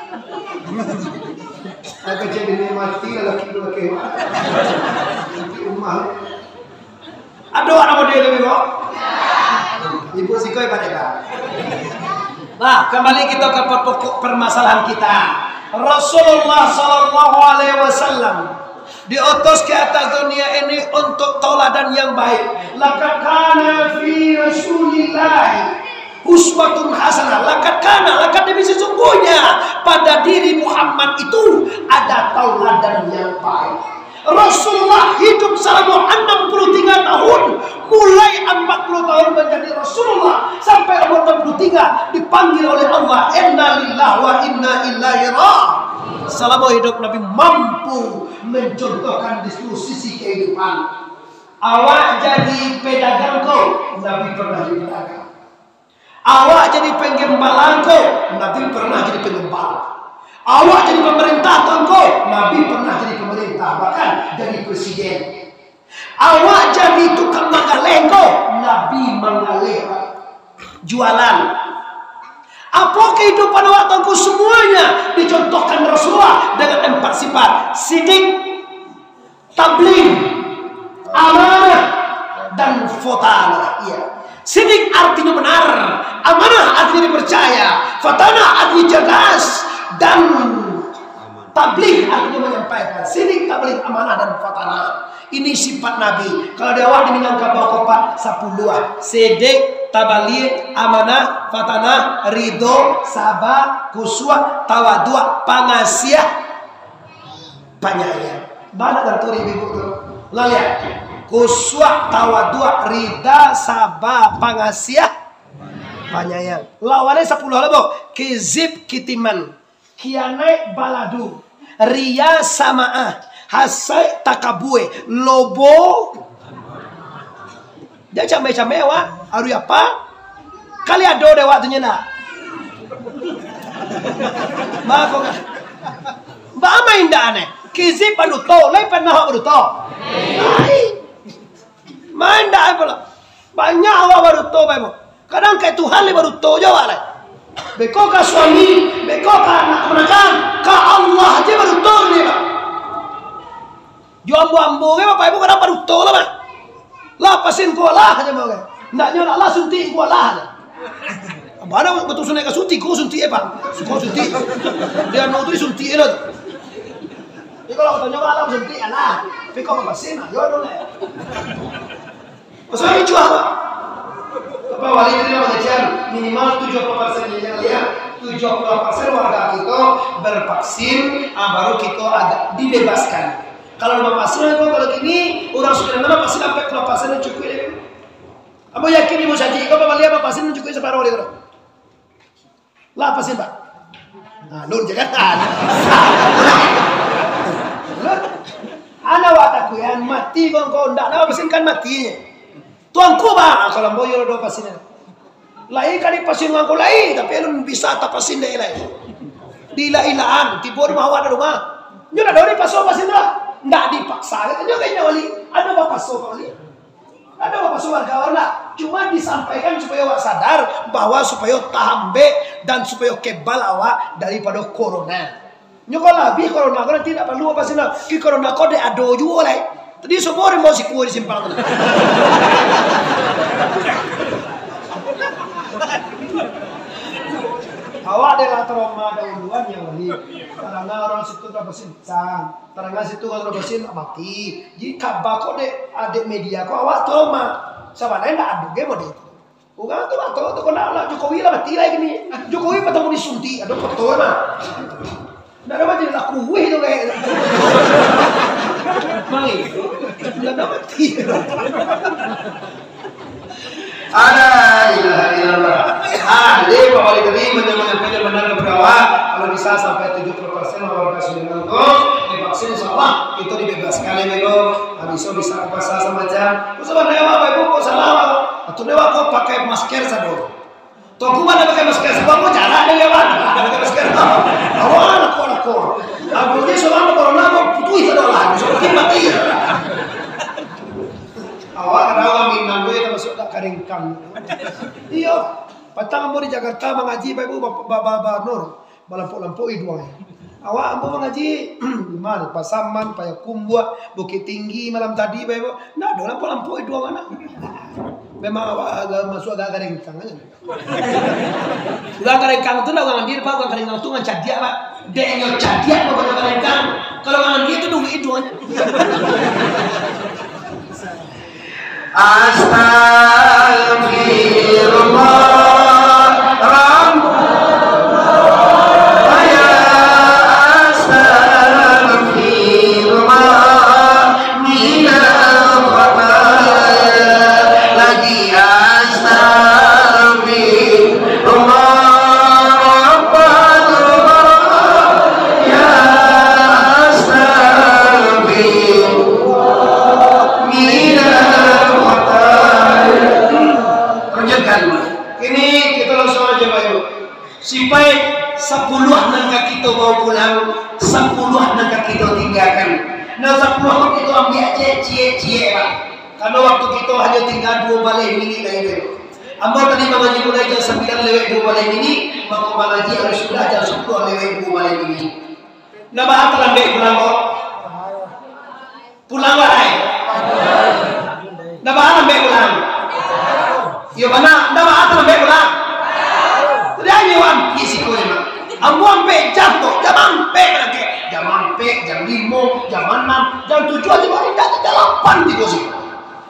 Aku jadi ni mati lah laki dua kewak. Di rumah. Aduh, anak model tu, Ibu. Ibu siko ibadah, Pak. Nah, kembali kita ke pokok permasalahan kita. Rasulullah sallallahu alaihi wasallam diutus ke atas dunia ini untuk tauladan yang baik. Laqad kana fi Rasulillah uswatun hasanah. Laqad kana, laqad demi sesungguhnya pada diri Muhammad itu ada tauladan yang baik. Rasulullah hidup salamo anam puluah tigo tahun, mulai ampek puluah tahun manjadi Rasulullah, sampai umur anam puluah tigo dipanggil oleh Allah, "Inna lillahi wa inna ilaihi ra-." Salamo hidup Nabi mampu mencontohkan di seluruh sisi kehidupan. Awak jadi pedagang ko, Nabi pernah jadi pedagang. Awak jadi penggembala ko, Nabi pernah jadi penggembala. Awak jadi pemerintah ko, Nabi pernah jadi pemerintah, bahkan jadi presiden. Awak jadi tukang manggaleh ko, Nabi manggaleh, Pak. Jualan. Apo kehidupan awak ko, semuanya dicontohkan Rasulullah dengan empat sifat. Sidik, tabligh, amanah, dan fatanah. Iya. Sidik artinya benar, amanah artinya dipercaya, fatanah artinya cerdas, dan tabligh artinya menyampaikan. Sidik, tabligh, amanah, dan fatanah. Ini sifat Nabi. Kalau di awak di Minangkabau ko, Pak, sapuluah ah. Siddiq, tabligh, amanah, fatanah, ridho, saba, khusyuk, tawaduk, pangasiah, panyayang. Bana tantu di ibu tu. Lah lihat. Khusyuk, tawaduk, ridha, saba, pangasiah, panyayang. Lawannyo sapuluah lah, bo. Kizib, kitiman. Khianaik, baladu, riya, samaah, hasaik, takabua, lobo. Jan cameh-cameh awak, aruih apa? Kali ado dek awak tu nyo ndak? Bako ka? Ba main ndak aneh? Kizib baduto, lai pernah awak baduto? Lai. Main ndak pulo? Banyak awak baduto, Bapak Ibu. Kadang ka Tuhan lai baduto jo awak lai. Beko ka suami, beko ka anak kamanakan, ka Allah aja baduto ni, Pak. Jo ambo-ambo ge, Bapak Ibu, kadang baduto lah, Pak. Lah, pasin ko lah aja mau ge. Ndak nyo lah, lah suntik ko lah aja. Bana betul sunai ka suntik, ko suntik, eh, Pak. Ko suntik. Dia anu tu disuntik lah. Jadi kalau katonyo malam suntik, alah. Tapi kok pasin, ayo dulu, eh. Maksudnya ricuah, Pak. Apa wali tadi lah mengecek, minimal tujuh puluh persen yang lihat, tujuh puluh persen warga kita bervaksin, ah, baru kita agak dibebaskan. Kalau lima persen itu, kalau gini, orang sudah nama vaksin sampai puluh persen itu cukup ya. Apa yakin ibu saji, kau balik apa vaksin cukup separuh dia tu? Lah, pasin, Pak. Nah, nun, jangan. Nun, ana awak takuikan mati kau, kau ndak, ndak pasin kan mati. Tuanku, Pak, kalau ambo yo do pasin. Lai ka dipasin ngangko lai, tapi alun bisa tapasin dek lai. Diila-ilaan, tibo rumah awak di rumah. Nyo ndak do dipakso pasin lah. Ndak dipaksa, katonyo kayaknya wali. Ado bapakso, Pak Wali? Ado bapakso warga awak ndak? Cuma disampaikan supayo awak sadar bahwa supayo tahan ambek dan supayo kebal awak daripado corona. Nyo ko labiah corona ko nanti ndak paralu pasin lah. Ki corona ko dek ado juo lai. Tadi subuah dek mau sikua di simpang tu. Awak dek lah trauma dahuluan ya, Wali. Karena orang situ dah bersincang. Tarangah situ kalau basin mati. Jadi kaba ko dek, dek media ko awak tu mah. Sabananyo ndak ado ge model tu. Urang tu mah tu, tu kena lah Jokowi lah mati lah kini. Jokowi patang disuntik, ado foto mah. Ndak ado mati lah kuih tu kayak. Mai. Ndak ado mati. Ada ilaha illallah. Ah, jadi Pak Wali tadi menyampaikan benar kepada awak, kalau bisa sampai tujuh puluh persen warga Sumenep tu divaksin, insya Allah kita dibebaskan ya, Bego. Habis itu bisa ke pasar sama macam. Kok sebenarnya awak, Bapak Ibu, kok salah awak? Atau dia awak kok pakai masker sado. Tuanku mana pakai masker? Sebab kok jarak dia lewat. Ada pakai masker. Awak lakon-lakon. Abunyi seorang corona kok putus sado lah. Bisa mungkin mati. Awak kadang urang Minang tu, yo, tamasuak dak karengkang. Iyo, patang ambo di Jakarta mangaji, Bapak Ibu, ba-, ba-, ba-, ba-, nur, balampok-lampok iduang. Awak ambo mangaji, di ma, Pasaman, Payakumbuah, Bukik Tinggi, malam tadi, Bapak Ibu. Ndak ado lampok-lampok iduang, anak. Memang awak agak masuak agak karengkang aja. Urang karengkang tu ndak urang andia, Pak. Urang karengkang tu urang cadiak, Pak. Dek nyo cadiak, Pak, urang karengkang. Kalau urang andia tu duit itu aja. Astagfirullah, Rabb-, ya, astagfirullah. Minal khataya lagi astagfirullah, ya astagfirullah, minal khataya. Kerjakan. Kini kita langsung aja, Bapak Ibu. Sipai sapuluah nan ka kito bawa pulang, sapuluah nan ka kito tinggakan. Nan sapuluah tu kito ambiak ciek-ciek, Pak. Karano waktu kito hanyo tingga duo baleh minik lai, Pak. Ambo tadi mangaji mulai jam sambilan lewat duo baleh minik, mako mangaji harus sudah jam sapuluah lewat duo baleh minik. Nah, baa talambek pulang ko? Pulang lah, ai. Ndak baa lambek pulang. Iyo bana, ndak baa lambek pulang. Jadi, ai, ampek siko ni, Mak. Ambo ampek jam tu, jam ampek lagi. Jam ampek jam limo, jam anam, jam tujuah, jam lapan, jam lapan tibo siko.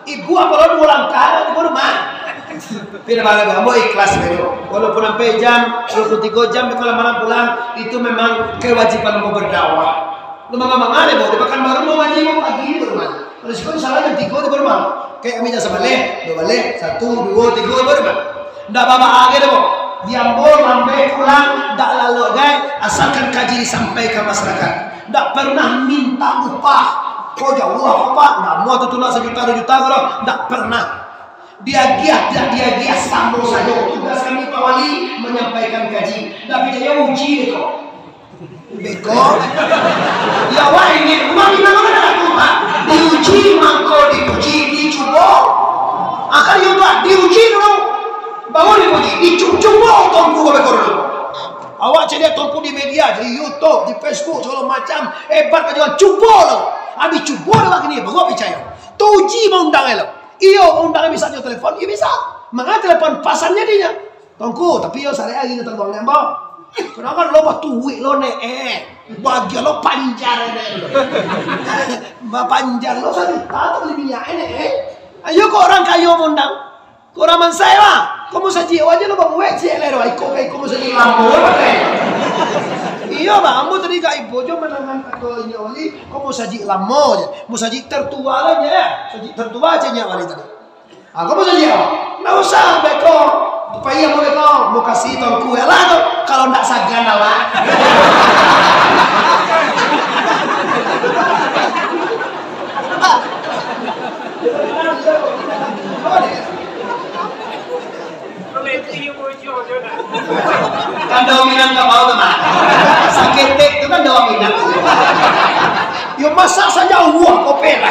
Ibu apo lo duo langkah, tibo rumah. Tapi dah bangga, ambo ikhlas, bro. Walaupun sampai jam, dua puluh tiga jam, kalau malam pulang, itu memang kewajiban ambo berdakwah. Lu mangga-mangga deh, bro. Di Pekanbaru mau ngaji, mau pagi, baru rumah. Kalau siko, insya Allah, jam tiga, tibo rumah. Kayak kami jam sabaleh, dua baleh, satu, dua, tiga, baru rumah. Ndak baba agai doh, Bo. Di ambo lambai pulang, ndak lalok agai, asalkan kaji disampaikan masyarakat. Ndak pernah minta upah. Ko jauah ko, Pak? Ndak amuah tu tulak sajuta, duo juta ko doh. Ndak pernah. Diagiah, tidak diagiah, samo sajo. Tugas kami, Pak Wali, manyampaikan kaji. Ndak picayo, uji deh ko. Beko. Ya, wah, ini rumah kita kan ada tu, Pak. Diuji mangko dipuji, dicubo. Akan yo, Pak, diuji dulu. Baru dipuji, dicubo tongku ko beko dulu. Awak caliak tongku di media, di YouTube, di Facebook, segala macam. Hebat aja, cubo lo. Habis cubo lo, awak kini, baru picayo. Tu uji maundang lo. Iyo, maundang bisa jo telepon, iyo bisa. Manga telepon, pasannya dia. Tongku, tapi yo sarik ari tu tangguang ambo. Kenapa lo batuik lo, Nek, eh? Bagian lo panjar, Nek. Bapanjar lo sajuta tu bali minyak, Nek, eh? Ayo, kok urang kayo maundang. Kok urang mansai, bah. Kok musajik ajo lo babuek ciek lai doh. Iko ka iko musajik lamo pakai. Iyo, bah. Ambo tadi ka ibo jo manangan kato inyo wali. Kok musajik lamo je. Musajik tertua lah je. Musajik tertua je inyo wali tadi. Ah, kau mau jadi apa? Nggak usah, beko. Pai ambo beko. Mau kasih tongku lah tu. Kalau ndak sagan awak. Kan daun minang ka bawah tu, Mak. Saketek tu kan daun minang. Yo, masak saja, wah, kopel.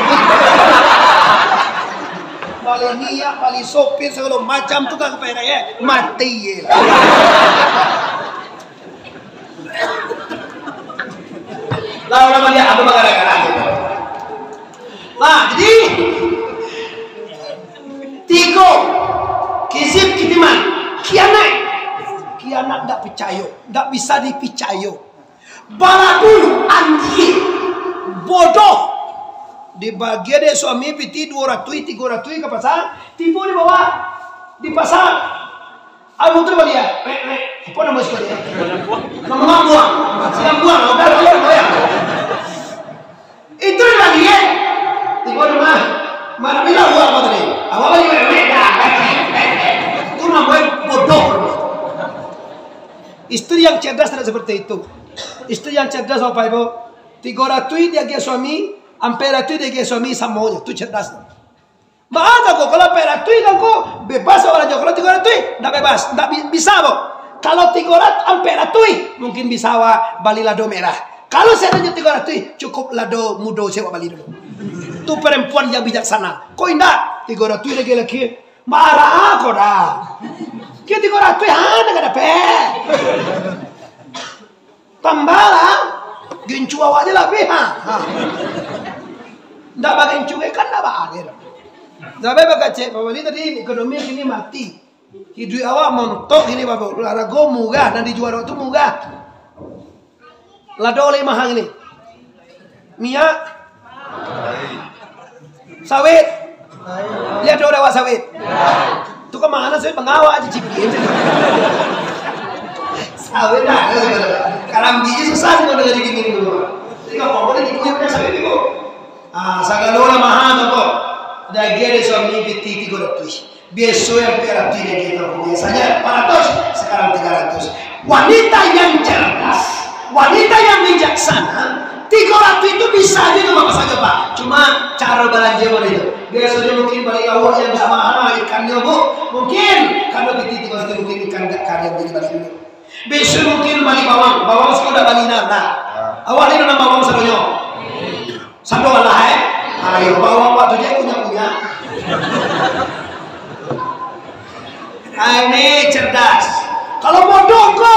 Bali minyak, bali sopir, sagalo macam tu kan, kopel, ya. Mati, ya. Lah, urang malihat apa bagara-gara gitu. Nah, jadi, tigo, kizib, kitiman, kianat. Kianat ndak picayo, ndak bisa dipicayo. Balagu, andieh, bodoh. Dibagian dek suami pitih duo ratuih, tigo ratuih ka pasar, tibo di bawah, di pasar. Abu tu baliak, wek, wek, apo namo siko dia? Namo buang, silang buang, udah, udah, udah. Itu lagi, eh. Tibo rumah. Mana bilang buang kau tadi? Awak lagi meremeh dah. Itu namanya bodoh. Istri yang cerdas tidak seperti itu. Istri yang cerdas, Bapak Ibu, tigo ratuih diagiah suami, ampek ratuih diagiah suami, samonyo. Itu cerdas. Maaf, Tangku, kalau ampek ratuih, Tangku, bebas awak balajo. Kalau tigo ratuih, ndak bebas, ndak bi-, bisa, Bo. Kalau tigo ratuih, ampek ratuih, mungkin bisa awak bali lado merah. Kalau sajo tigo ratuih, cukup lado mudo se awak bali dulu. Tu perempuan yang bijaksana. Kok indak? Tigo ratuih laki-laki, marah ko dah. Kiro tigo ratuih, ha, ndak dapek. Tambahlah, gincu awak je lah, Pi, ha. Ha. Ndak bagincu kan ndak baakhir. Sampai bakecek, Pak Wali tadi, ekonomi kini mati. Iduik awak montok kini, Bapak. Harago murah, nan dijual awak tu murah. Lado lai maha kini. Minyak. Sawit. Liek ado dek awak sawit. Tu ka ma sawit, mangawak aja cikin. Sawit lah. Karambia susah sih kalau di dingin tu. Jadi kalau boleh dikuyup sawit tu. Ah, sagalo lah maha tu kok. Diagiah dek suami pitih tigo ratuih. Biaso yang tiga ratus diagiah tu. Biasanya empat ratus, sekarang tiga ratus. Wanita yang cerdas, wanita yang bijaksana, tigo ratus itu bisa aja tu, Bapak, saja, Pak. Cuma cara belanja mana itu? Biasanya mungkin beli lauk yang nggak mahal, ikannya, Bu. Mungkin kalau pitih tigo ratus mungkin ikan nggak kalian beli balik dulu. Besok mungkin bali bawang, bawang siko dak bali nah. Nah. Awak ni nanam bawang sadonyo. Sado lah, eh. Ayo, bawang waktu je punya-punya. Ah, ini cerdas. Kalau bodoh ko,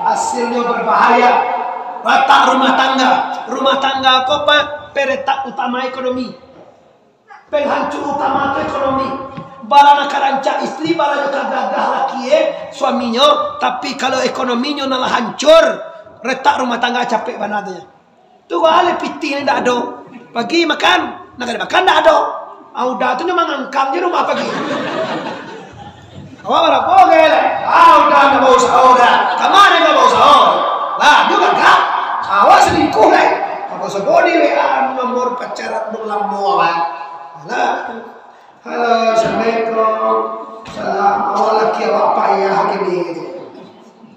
hasilnya berbahaya. Retak rumah tangga. Rumah tangga ko, Pak, peretak utama ekonomi. Penghancur utama tu ekonomi. Bala nan ka rancak istri, bala nan ka gagah laki, eh, suaminyo, tapi kalau ekonominyo nan lah hancur, retak rumah tangga capek bana tu. Tu kok alih pitih ni ndak ado. Pagi makan, nak kada makan ndak ado. Ah, udah tu nyo mangangkang je rumah pagi. Awak barapo gai lai? Ah, udah ndak bausaho dah. Kama nyo ndak bausaho? Lah, nyo gagah. Awak selingkuh lai. Apa sebut di W A nomor pacaran dulu lamo awak. Alah. Halo, assalamualaikum. Salam. Awak laki awak payah gini.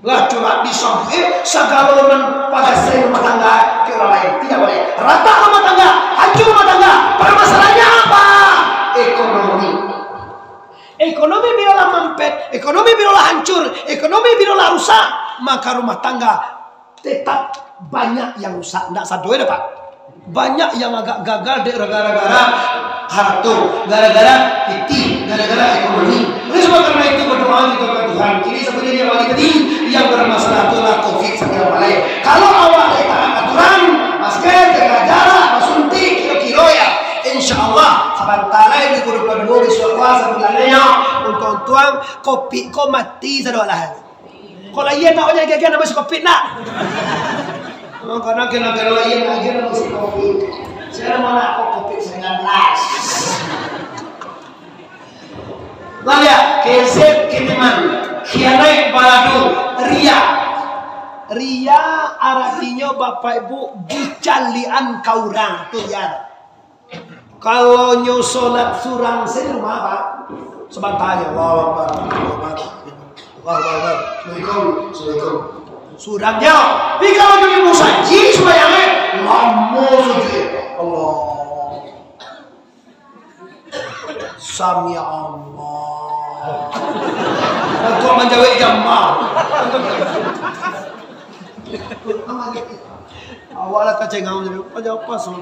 Lah curhat disambuik, eh, sagalo nan pagasai rumah tangga ka urang lain. Tidak boleh. Ratak rumah tangga, hancur rumah tangga. Permasalahannya apa? Ekonomi. Ekonomi bila lah mampet, ekonomi bila lah hancur, ekonomi bila lah rusak, maka rumah tangga tetap banyak yang rusak. Ndak sado dah, Pak. Banyak yang agak gagal dek gara-gara harato, gara-gara pitih, gara-gara ekonomi. Oleh sebab karena itu, berdoa kita kepada Tuhan. Jadi, sebenarnya yang paling penting yang bermasalah tu adalah covid sembilan belas. Kalau awak taat aturan, masker, jaga jarak, basuntik, kiro-kiro ya, insya Allah, sabanta lai dua ribu dua puluh dua bisuak puasa bulan nyo, untuang-untuang covid ko mati sado lah. Kok lain nak ojek gigi nama si covid nak? Oh, karena kena kena lain aja nama si covid. Saya mau nak kok covid sembilan belas. Lah ya, kezeb, kitiman, khianat, baladu, ria. Ria aratinyo, Bapak Ibu, dicaliakan ka urang tu ya. Kalau nyo solat surang se di rumah, Pak, sabanta se, Allahu Akbar, Allahu Akbar, Allahu Akbar, Assalamualaikum, Assalamualaikum. Surang nyo. Tapi kalau nyo di musajik sumbayang, eh, lamo sujud. Allah. Sami Allah. Untuk manjawab jamaah. Awak lah tacengau jadi, apa jawab pas, Sul?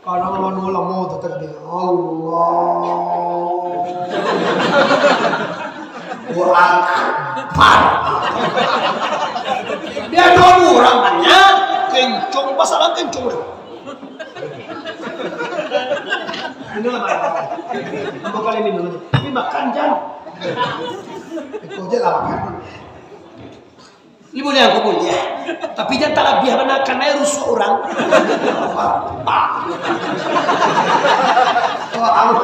Kadang lama-lama tu tadi, Allah. Wa akbar. Dia ada orang banyak, kencung, pasalan kencung dia. Inilah marah. Ambo kali ni dulu. Tapi makan jan. Itu aja lah makan. Ini boleh, aku boleh. Tapi jan talabiah bana, kan ai rusuah urang. Bah. Wah, Allah.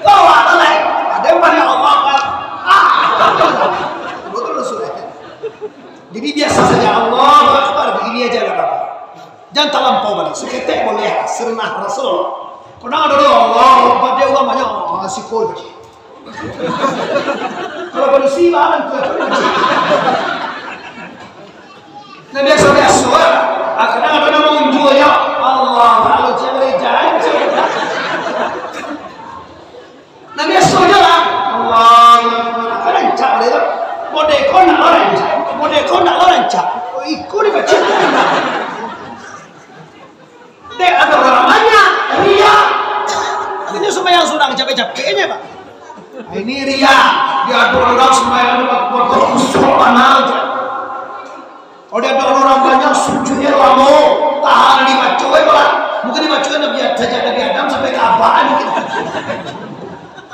Wah, wah, Allah. Ada yang banyak Allah, Pak. Ah. Betul rusuah. Jadi biasa saja, Allahu Akbar, begini aja nggak apa-apa. Jangan talampau bana, saketek boleh, sunnah Rasul. Kadang ado tu, Allahu Akbar, dia ulun banyak, ah, siko je. Kalau padusi, bahan tu. Nah, biasa-biasa, ah, kadang ado namo unjuanyo, Allah, kalau cewek janji. Nah, biaso je lah. Allahu Akbar. Rancak deh tu. Modeko nak lo rancak. Modeko nak lo rancak. Oh, iko ni kacau. Dek, ado urang banyak. Ria. Ini sumbayang surang capek-capeknyo, Pak. Ini ria. Dia ado urang sumbayang, Pak, Pak, Pak, khusyuk, panah. Kalau dia ada orang banyak, sujudnya lamo, tahan dibaco, eh, Pak. Mungkin dibaco Nabi Ad-, sejak Nabi Adam sampai ke abah, gitu.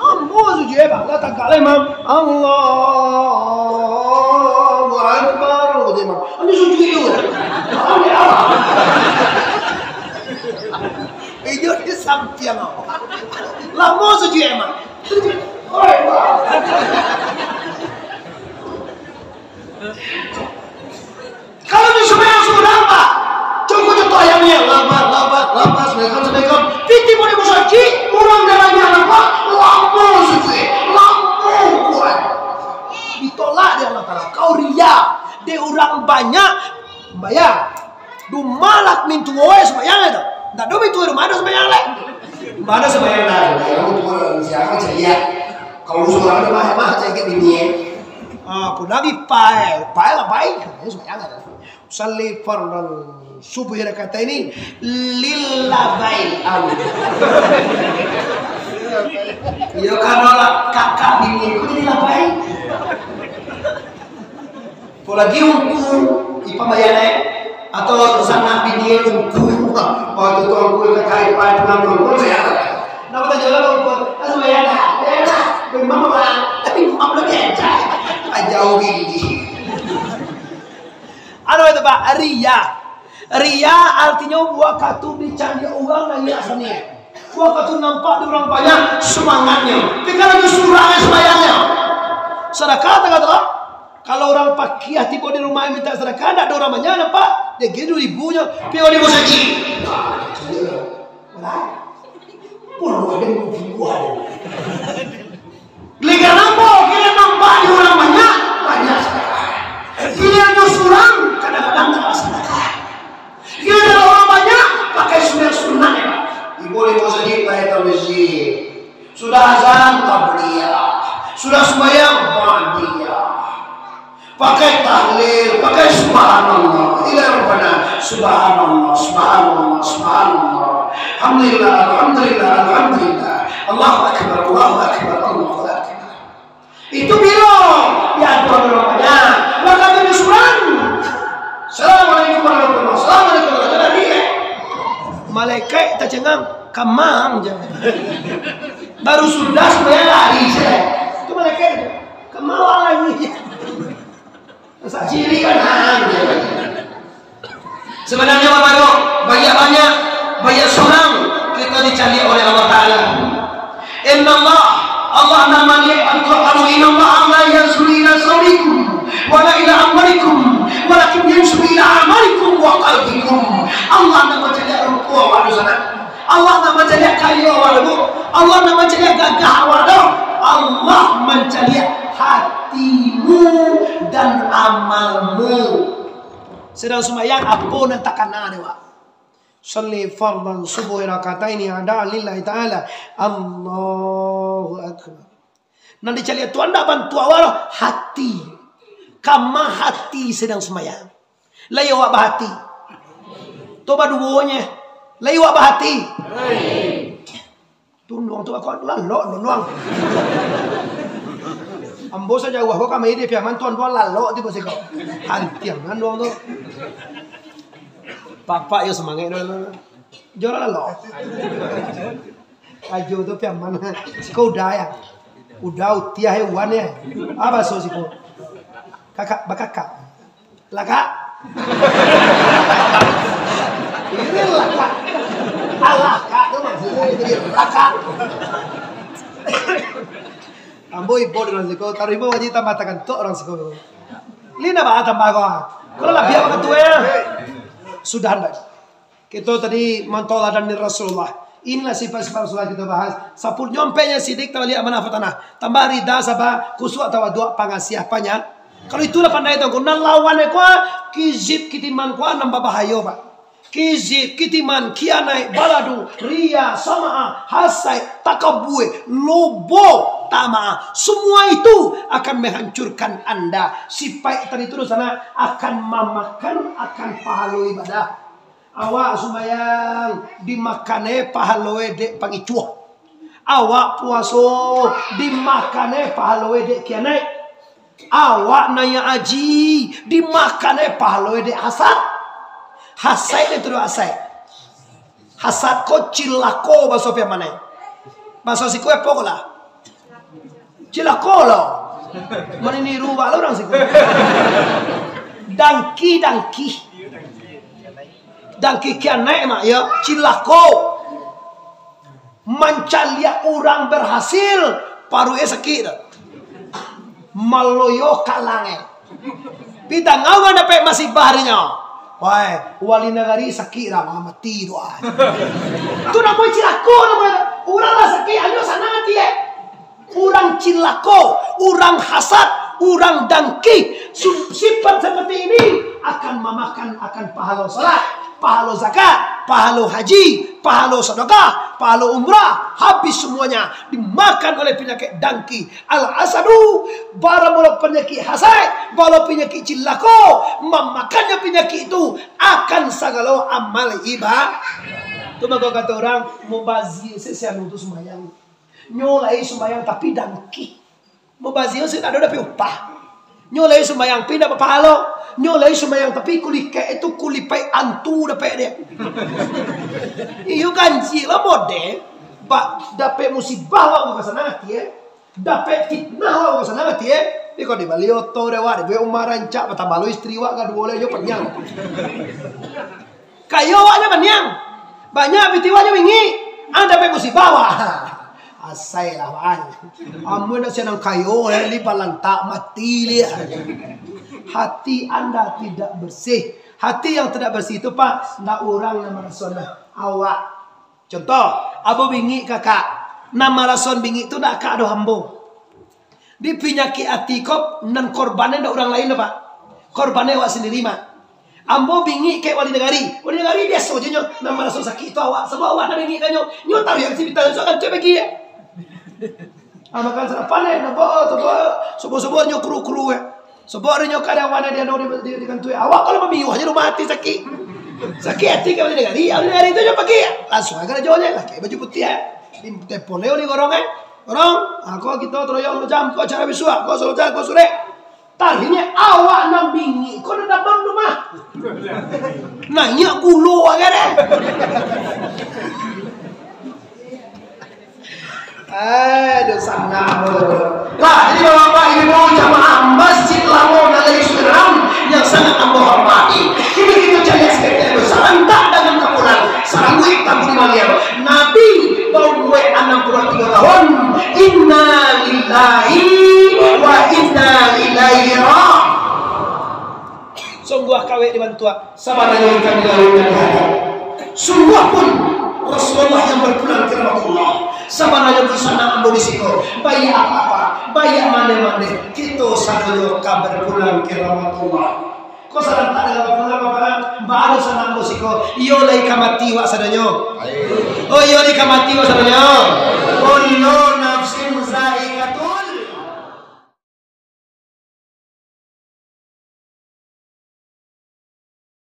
Lamo sujud, eh, Pak. Lah tagak lah, Imam. Allahu Akbar, kata Imam. Ini sujud itu. Tahan dia, Pak. Ini di samping, Pak. Lamo sujud, eh, Imam. Oi, Pak. Kalau di sumbayang surang, Pak, cukup contoh ayam ni, labat, labat, labat, assalamualaikum, assalamualaikum. Piti pun di musajik, urang dalamnya labat, lamo sujud, lamo kuat. Ditolak dek Allah Taala. Kau ria, dek urang banyak, bayar. Dumalah mintuo sumbayang tu. Ndak do mintuo rumah do sumbayang lai. Mana sumbayang dah, sumbayang tu siapa caliak. Kalau surang tu mah, mah caliak bini, eh. Ah, pulang di pai, pai lah pai. Ya, sumbayang lah. Usalli fardal subuh rakaat ini lillahi. Amin. Yo, kalau lah kakak bini ku jadi labai. Apolai ungku, ipa bayanai, atau sanak bini ungku. Waktu tu ungku kakak ipa pulang ungku, saya. Napa tanyo lah ungku? Langsung bayanai. Bayanai. Memang orang, tapi memang lebih ajar. Jauh bini. Anu itu, Pak, riya. Riya artinyo wakatu dicaliak urang nan indak saniaik. Wakatu nampak di urang banyak, sumangaiknyo. Tapi kalau di surang sumbayangnyo. Sadakah, tak kata, kalau urang pakiah tibo di rumah minta sadakah, ndak ado urang banyak nampak, dia gini duo ribu nyo, pai di musajik. Puluah ribu, puluah ribu. Lai karano apo? Kiro nampak di urang banyak, banyak sadakah. Kiro nyo surang, kadang-kadang ndak sadakah. Kiro urang banyak, pakai sunat-sunat, yo. Ibo limo sadikit, pakai tabligh. Sudah azan, qabliyah. Sudah sumbayang, ba'diyah. Pakai tahlil, pakai subhanallah. Ila Rabbana, subhanallah, subhanallah, subhanallah. Alhamdulillah, alhamdulillah, alhamdulillah. Allahu akbar, Allahu akbar, Allahu akbar. Itu bilo? Ya, Tuhan, urang banyak. Lah, kata dia surang. Assalamualaikum warahmatullahi wabarakatuh. Malaikat tacengang, kamang je. Baru sudah sumbayang lari je. Itu malaikat. Kamang lari je. Ciri kan, ha, gitu. Sebenarnya, Bapak Ibu, banyak-banyak, banyak surang kita dicaliak oleh Allah Taala. Inna Allah, Allah nan maliek, Al-Quran, inna Allah la yanzuru ila suwarikum, wala ila amwalikum, walakin yanzuru ila a'malikum wa qulubikum. Allah nan mancaliak rupo awak tu sanak. Allah ndak mancaliak kayo awak tu. Allah ndak mancaliak gagah awak tu. Allah mancaliak hatimu dan amalmu. Sadang sumbayang, apo nan takana dek awak? Shalli fardhan subuhi rakataini adaan lillahi ta'ala. Allahu akbar. Nan dicaliak Tuhan ndak bantuak awak lo, hati. Kama hati sadang sumbayang. Lai awak bahati? Tu baduonyo. Lai awak bahati? Tunduang tu awak lalok, tunduang. Ambo sajauah ko kami di Piaman, tunduang lalok tibo siko. Hantiang kan duang tu. Bapak yo semangat dulu. Jo lalok. Ajo tu Piaman. Siko udah ya. Udah utiah hewan ya. Apa so siko? Kakak, bakakak. Lakak. Ini lakak. Alakak tu maksudnyo, jadi lakak. Ambo ibo di urang siko, tarimo aji tambah tagantok urang siko. Lina ba tambah ko. Kalau labiah wakatu ya. Sudah ndak? Kito tadi mantauladan dari Rasulullah. Inilah sifat-sifat Rasulullah kito bahas. Sapuluh nyompeknyo sidik tawaliak manafah tanah. Tambah rida, saba, kusuak, tawaduak, pangasiah, panya. Kalau itulah pandai tu, nan lawan ko, kizib, kitiman ko, nan babahayo, Pak. Kizib, kitiman, kianaik, baladu, riya, samaah, hasaik, takabua, lobo, tamaah. Semua itu akan menghancurkan anda. Sipaik tadi tu, sanak, akan mamakan akan pahalo ibadah. Awak sumbayang, dimakan e pahalo e dek pangicuah. Awak puaso, dimakan e pahalo e dek kianaik. Awak naiak haji, dimakan e pahalo e dek hasad. Hasad itu doh hasad. Hasad ko cilako baso Piaman e. Baso siko apo ko lah? Cilako lo. Maniniru bak lo urang siko. Dangki, dangki. Dangki kianaik mak, yo, cilako. Mancaliak urang berhasil, paruik e sakik tu. Maloyo kalang e. Pidangau dapek musibah dinyo. Wai, wali nagari sakik dah, mati tu ai. Tu namo cilako namo e. Urang lah sakik, anyo sanang ati e. Urang cilako, urang hasad, urang dangki. Su-, sifat seperti ini akan mamakan akan pahalo salat, pahalo zakat, pahalo haji, pahalo sedekah, pahalo umrah. Habis semuanya dimakan oleh penyakit dangki. Al-hasadu, baramulo panyakik hasad, baramulo panyakik cilako, mamakannyo panyakik itu akan sagalo amal ibadah. Tu mako kato urang, mubazir se si anu tu sumbayang. Nyo lai sumbayang tapi dangki. Mubazir se ndak ado dapek upah. Nyo lai sumbayang tapi ndak bapahalo. Nyo lai sumbayang tapi kulikek itu kulipaik antu dapek dia. Iyo ganji lah model. Ba-, dapek musibah awak bukan sanang ati e. Dapek fitnah awak bukan sanang ati e. Iko dibali oto dek awak, dibuek umah rancak, batambah lo istri awak kaduo lai, nyo paniang. Kayo awak nyo paniang. Banyak pitih awak nyo bingik. Ah, dapek musibah awak. Asai lah, Wan. Amun nak siang nan kayo, lai, li palantak, mati li. Hati anda tidak bersih. Hati yang tidak bersih tu, Pak, ndak urang nan maraso, nah, awak. Contoh, ambo bingik ka akak. Nan maraso bingik tu ndak akak doh, ambo. Di panyakik ati ko nan korbannyo ndak urang lain doh, Pak. Korbannyo awak sandiri, Mak. Ambo bingik ka wali nagari. Wali nagari biaso je nyo, nan maraso sakik tu awak. Sabab awak nan bingik ka nyo, nyo taruih ka sipitang, so kan cek bagi, ya. Ah, makan sarapan, eh, nampak, oh, subuh, subuh-subuh nyo kuru-kuru, eh. Subuh hari nyo kada wana dia, di, di, di kantua, eh. Awak kalau mamiuah je rumah ati sakik. Sakik ati ka wali nagari, wali nagari tu nyo pagi, eh. Langsuang ka karajo je, pakai baju putiah, eh. Di telepon le wali gorong, eh. Gorong, ah, ko kito teroyong macam, ko acara bisuak, ko solojan, ko surek. Tadinyo awak nan bingik, ko nan damam tu mah. Naiak gulo agak deh. Aduh, sanang. Lah, jadi bapak-bapak, ibu-ibu, jamaah Masjid Lamo Nalai Surinam yang sangat ambo hormati. Kini kita cari seketek, sarantak dengan kapulan, sarambuik tabu di maliang. Nabi baumua anam puluah tigo tahun. Inna lillahi wa inna ilaihi ra-, Sungguah kawek dibantuak, sabananyo ikan di lauik nan di hati. Sungguah pun Rasulullah yang berpulang ke rahmatullah. Sabananyo pun sanang ambo di siko. Baiak apa-apa, baiak mane-mane, kito sadonyo ka berpulang ke rahmatullah. Ko sarantak dengan berpulang, Bapak? Baru sanang ambo siko. Iyo lai ka mati wak sadonyo. Oh, iyo lai ka mati wak sadonyo.